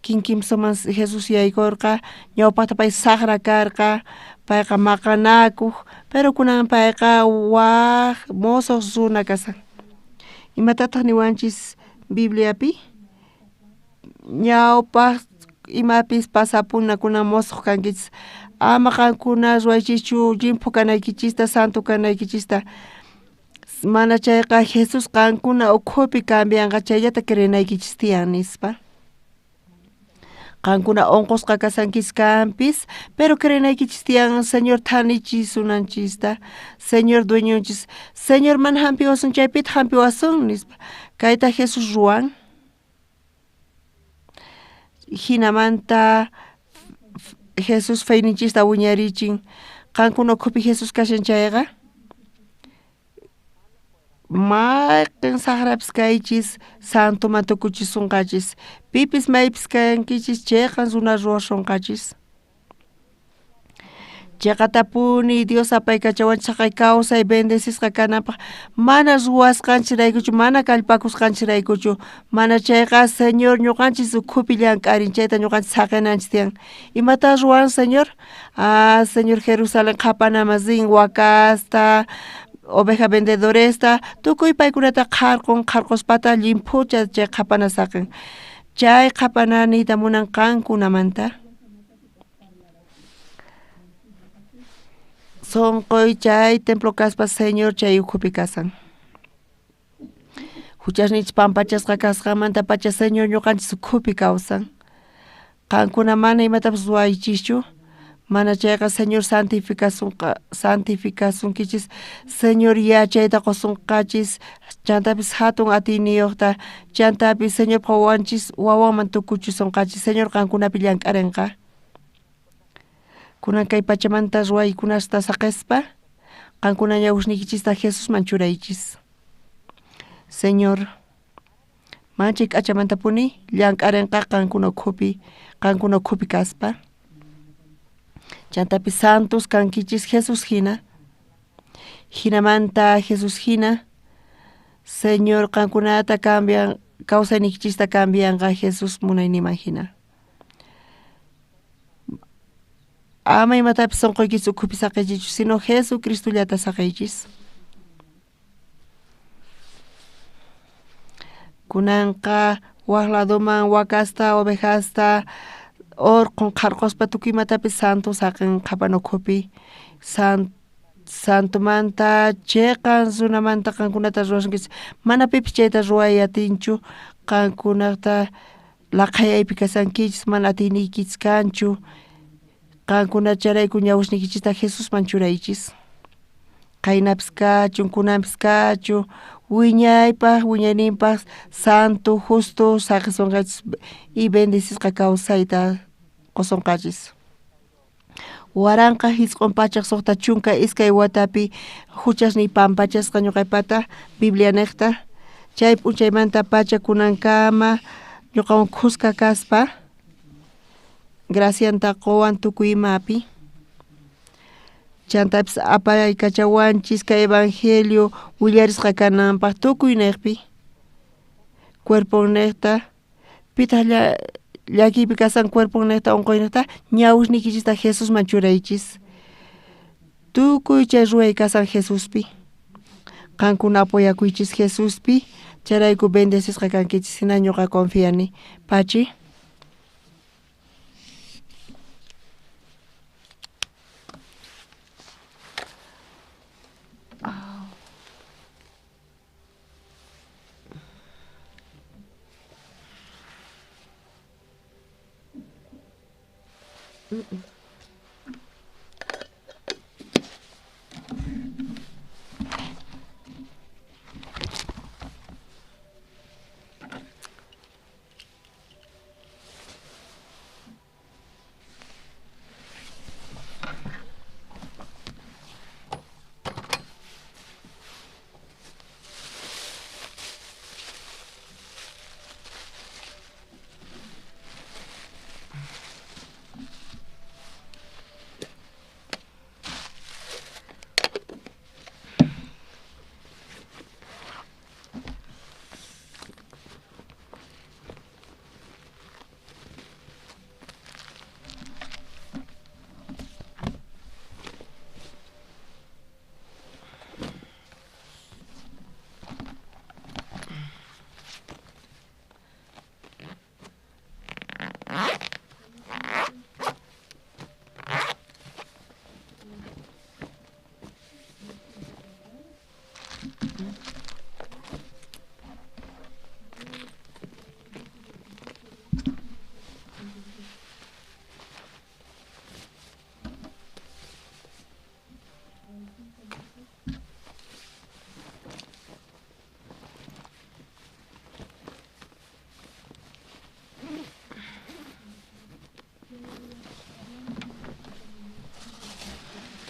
Kinkimsoman Jesús yaykorqa ñawpaqta pay saqra karqa payqa maqanakuq pero kunan payqa waj mosoq runa kasan. Imatataq niwanchis Bibliapi ñawpaq imapis pasapuna kunan mosoq kankichis ama qankuna ruwaychischu llimphu kanaykichista santo kanaykichista mana chayqa Jesús qankuna ukhupi cambianqa chayllata creenaykichis tiyan nispa. Qankuna unqusqa kasankichis kanpis pero creenaykichis tiyan Señor thanichisunanchista Señor dueñonchis Señor mana hampiwasun chaypitaq hampiwasun nispa kayta Jesús ruwan jinamanta Jesús feyninchista wiñarichin qankuna ukhupi Jesús kashan chayqa mayqen saqrapis kaychis santoman tukuchisunqachis pipis maypis kankichis cheqan runa ruwasunqachis. Cheqatapuni Dios apaykachawanchis jaqay kawsay bendecisqa kananpaj mana ruwasqanchiraykuchu mana kallpakusqanchiraykuchu mana chayqa Señor ñuqanchis ukhupi llank'arin chayta ñuqanchis saqenanchis tiyan. Imata ruwan Señor? Ah, Señor Jerusalén qhapanaman rin wakasta oveja vendedoresta tukuy paykunata qharqun qharquspata llimphucha chay qhapana saqen chay qhapana niyta munan qankunamanta. Sonqoy chay templo kaspa Señor chay ukhupi kasan. Juchasninchis pampachasqa kasqanmantapacha Señor ñuqanchis ukhupi kawsan. Qankuna mana imatapis ruwaychischu mana chayqa Señor santificasunkichis Señor yachayta qusunqachis chantapis hatun atiyniyuqta chantapis Señorpa wawanchis wawanman tukuchisunqachis Señor qankunapi llank'arinqa. Kunan kay pachamanta ruwaykunasta saqespa, qankuna ñawusniykichista Jesusman churaychis. Señor, manchay k'achamantapuni llank'arenqa qankuna ukhupi kaspa. Chantapis santos kankichis Jesus hina. Hinamanta Jesus hina, Señor qankunata cambian, kawsaynikichista cambianqa Jesus munayniman hina. Ama imatapis sunquykichis ukhupi saqiychichu, sino Jesucristollata saqiychis. Kunanqa waj ladoman wakasta, ovejasta, orqhon qharqospa tukuy imatapis santo saqin qhapana ukhupi. Santomanta cheqan runamanta qankunata ruwasunkichis. Mana pipis chayta ruway atinchu, qankunata laqhayaypi kashankichis, mana atiyniykichis kanchu. Qankuna chayrayku ñawusniykichista Jesusman churaychis. Qaynapis kachun, kunanpis kachun, wiñaypaj, wiñayninpaj santo, justo saqisonqachis y bendecisqa kawsayta qosonqachis. 1962 watapi huchasniy pampachasqa ñuqaypata Biblia niqta, chay p'unchaymanta pacha kunankama ñuqawan khuska kaspa gracianta qowan tukuy imapi. Chantapis apaykachawanchis kay evangelio willarisqa kananpaj tukuy niqpi, cuerpon niqta, pitaq llakiypi kasan cuerpon niqta unquy niqta, ñawusniykichista Jesusman churaychis. Tukuy chay ruway kasan Jesuspi. Qankuna apoyakuychis Jesuspi, chayrayku bendecisqa kankichis, hina ñuqa confiani. Pachi.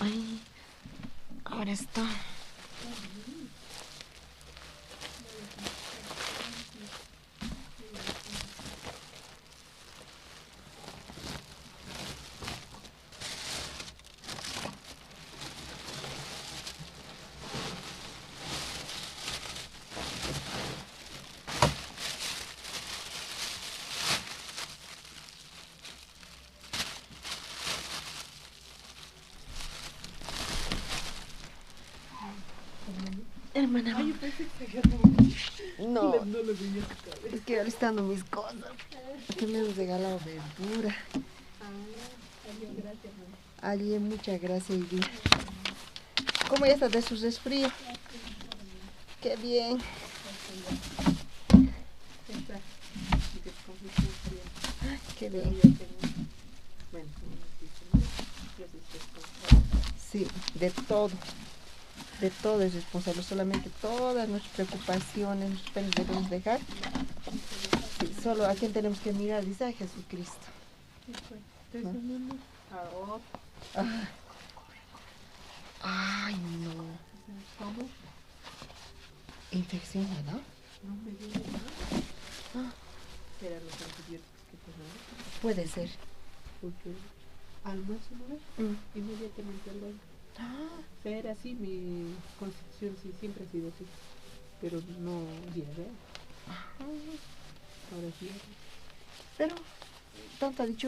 Ay, ahora esto. Hermana, Ay, yo pensé que se había movido. No. No lo veía su cabeza. Es que alistando mis cosas. Que me han regalado verdura. Ah, adiós, gracias, mamá. Alguien, muchas gracias, Ivy. ¿Cómo ya está de su resfrío? Qué bien. Qué bien. Sí, de todo. De todo es responsable, solamente todas nuestras preocupaciones, nuestras penas debemos dejar. Sí, solo a quien tenemos que mirar, dice a Jesucristo. Entonces, ¿No? a Ah. Ay, no. ¿Cómo? Infección, ¿no? No me dio nada. Ah. Eran los antibióticos que tomaba. Puede ser. Porque almuerzo, ¿no? Inmediatamente al baño. Ah, O sea, era así, mi constitución sí, siempre ha sido así. Pero no diarrea. Ahora sí. Pero, tanta dicho.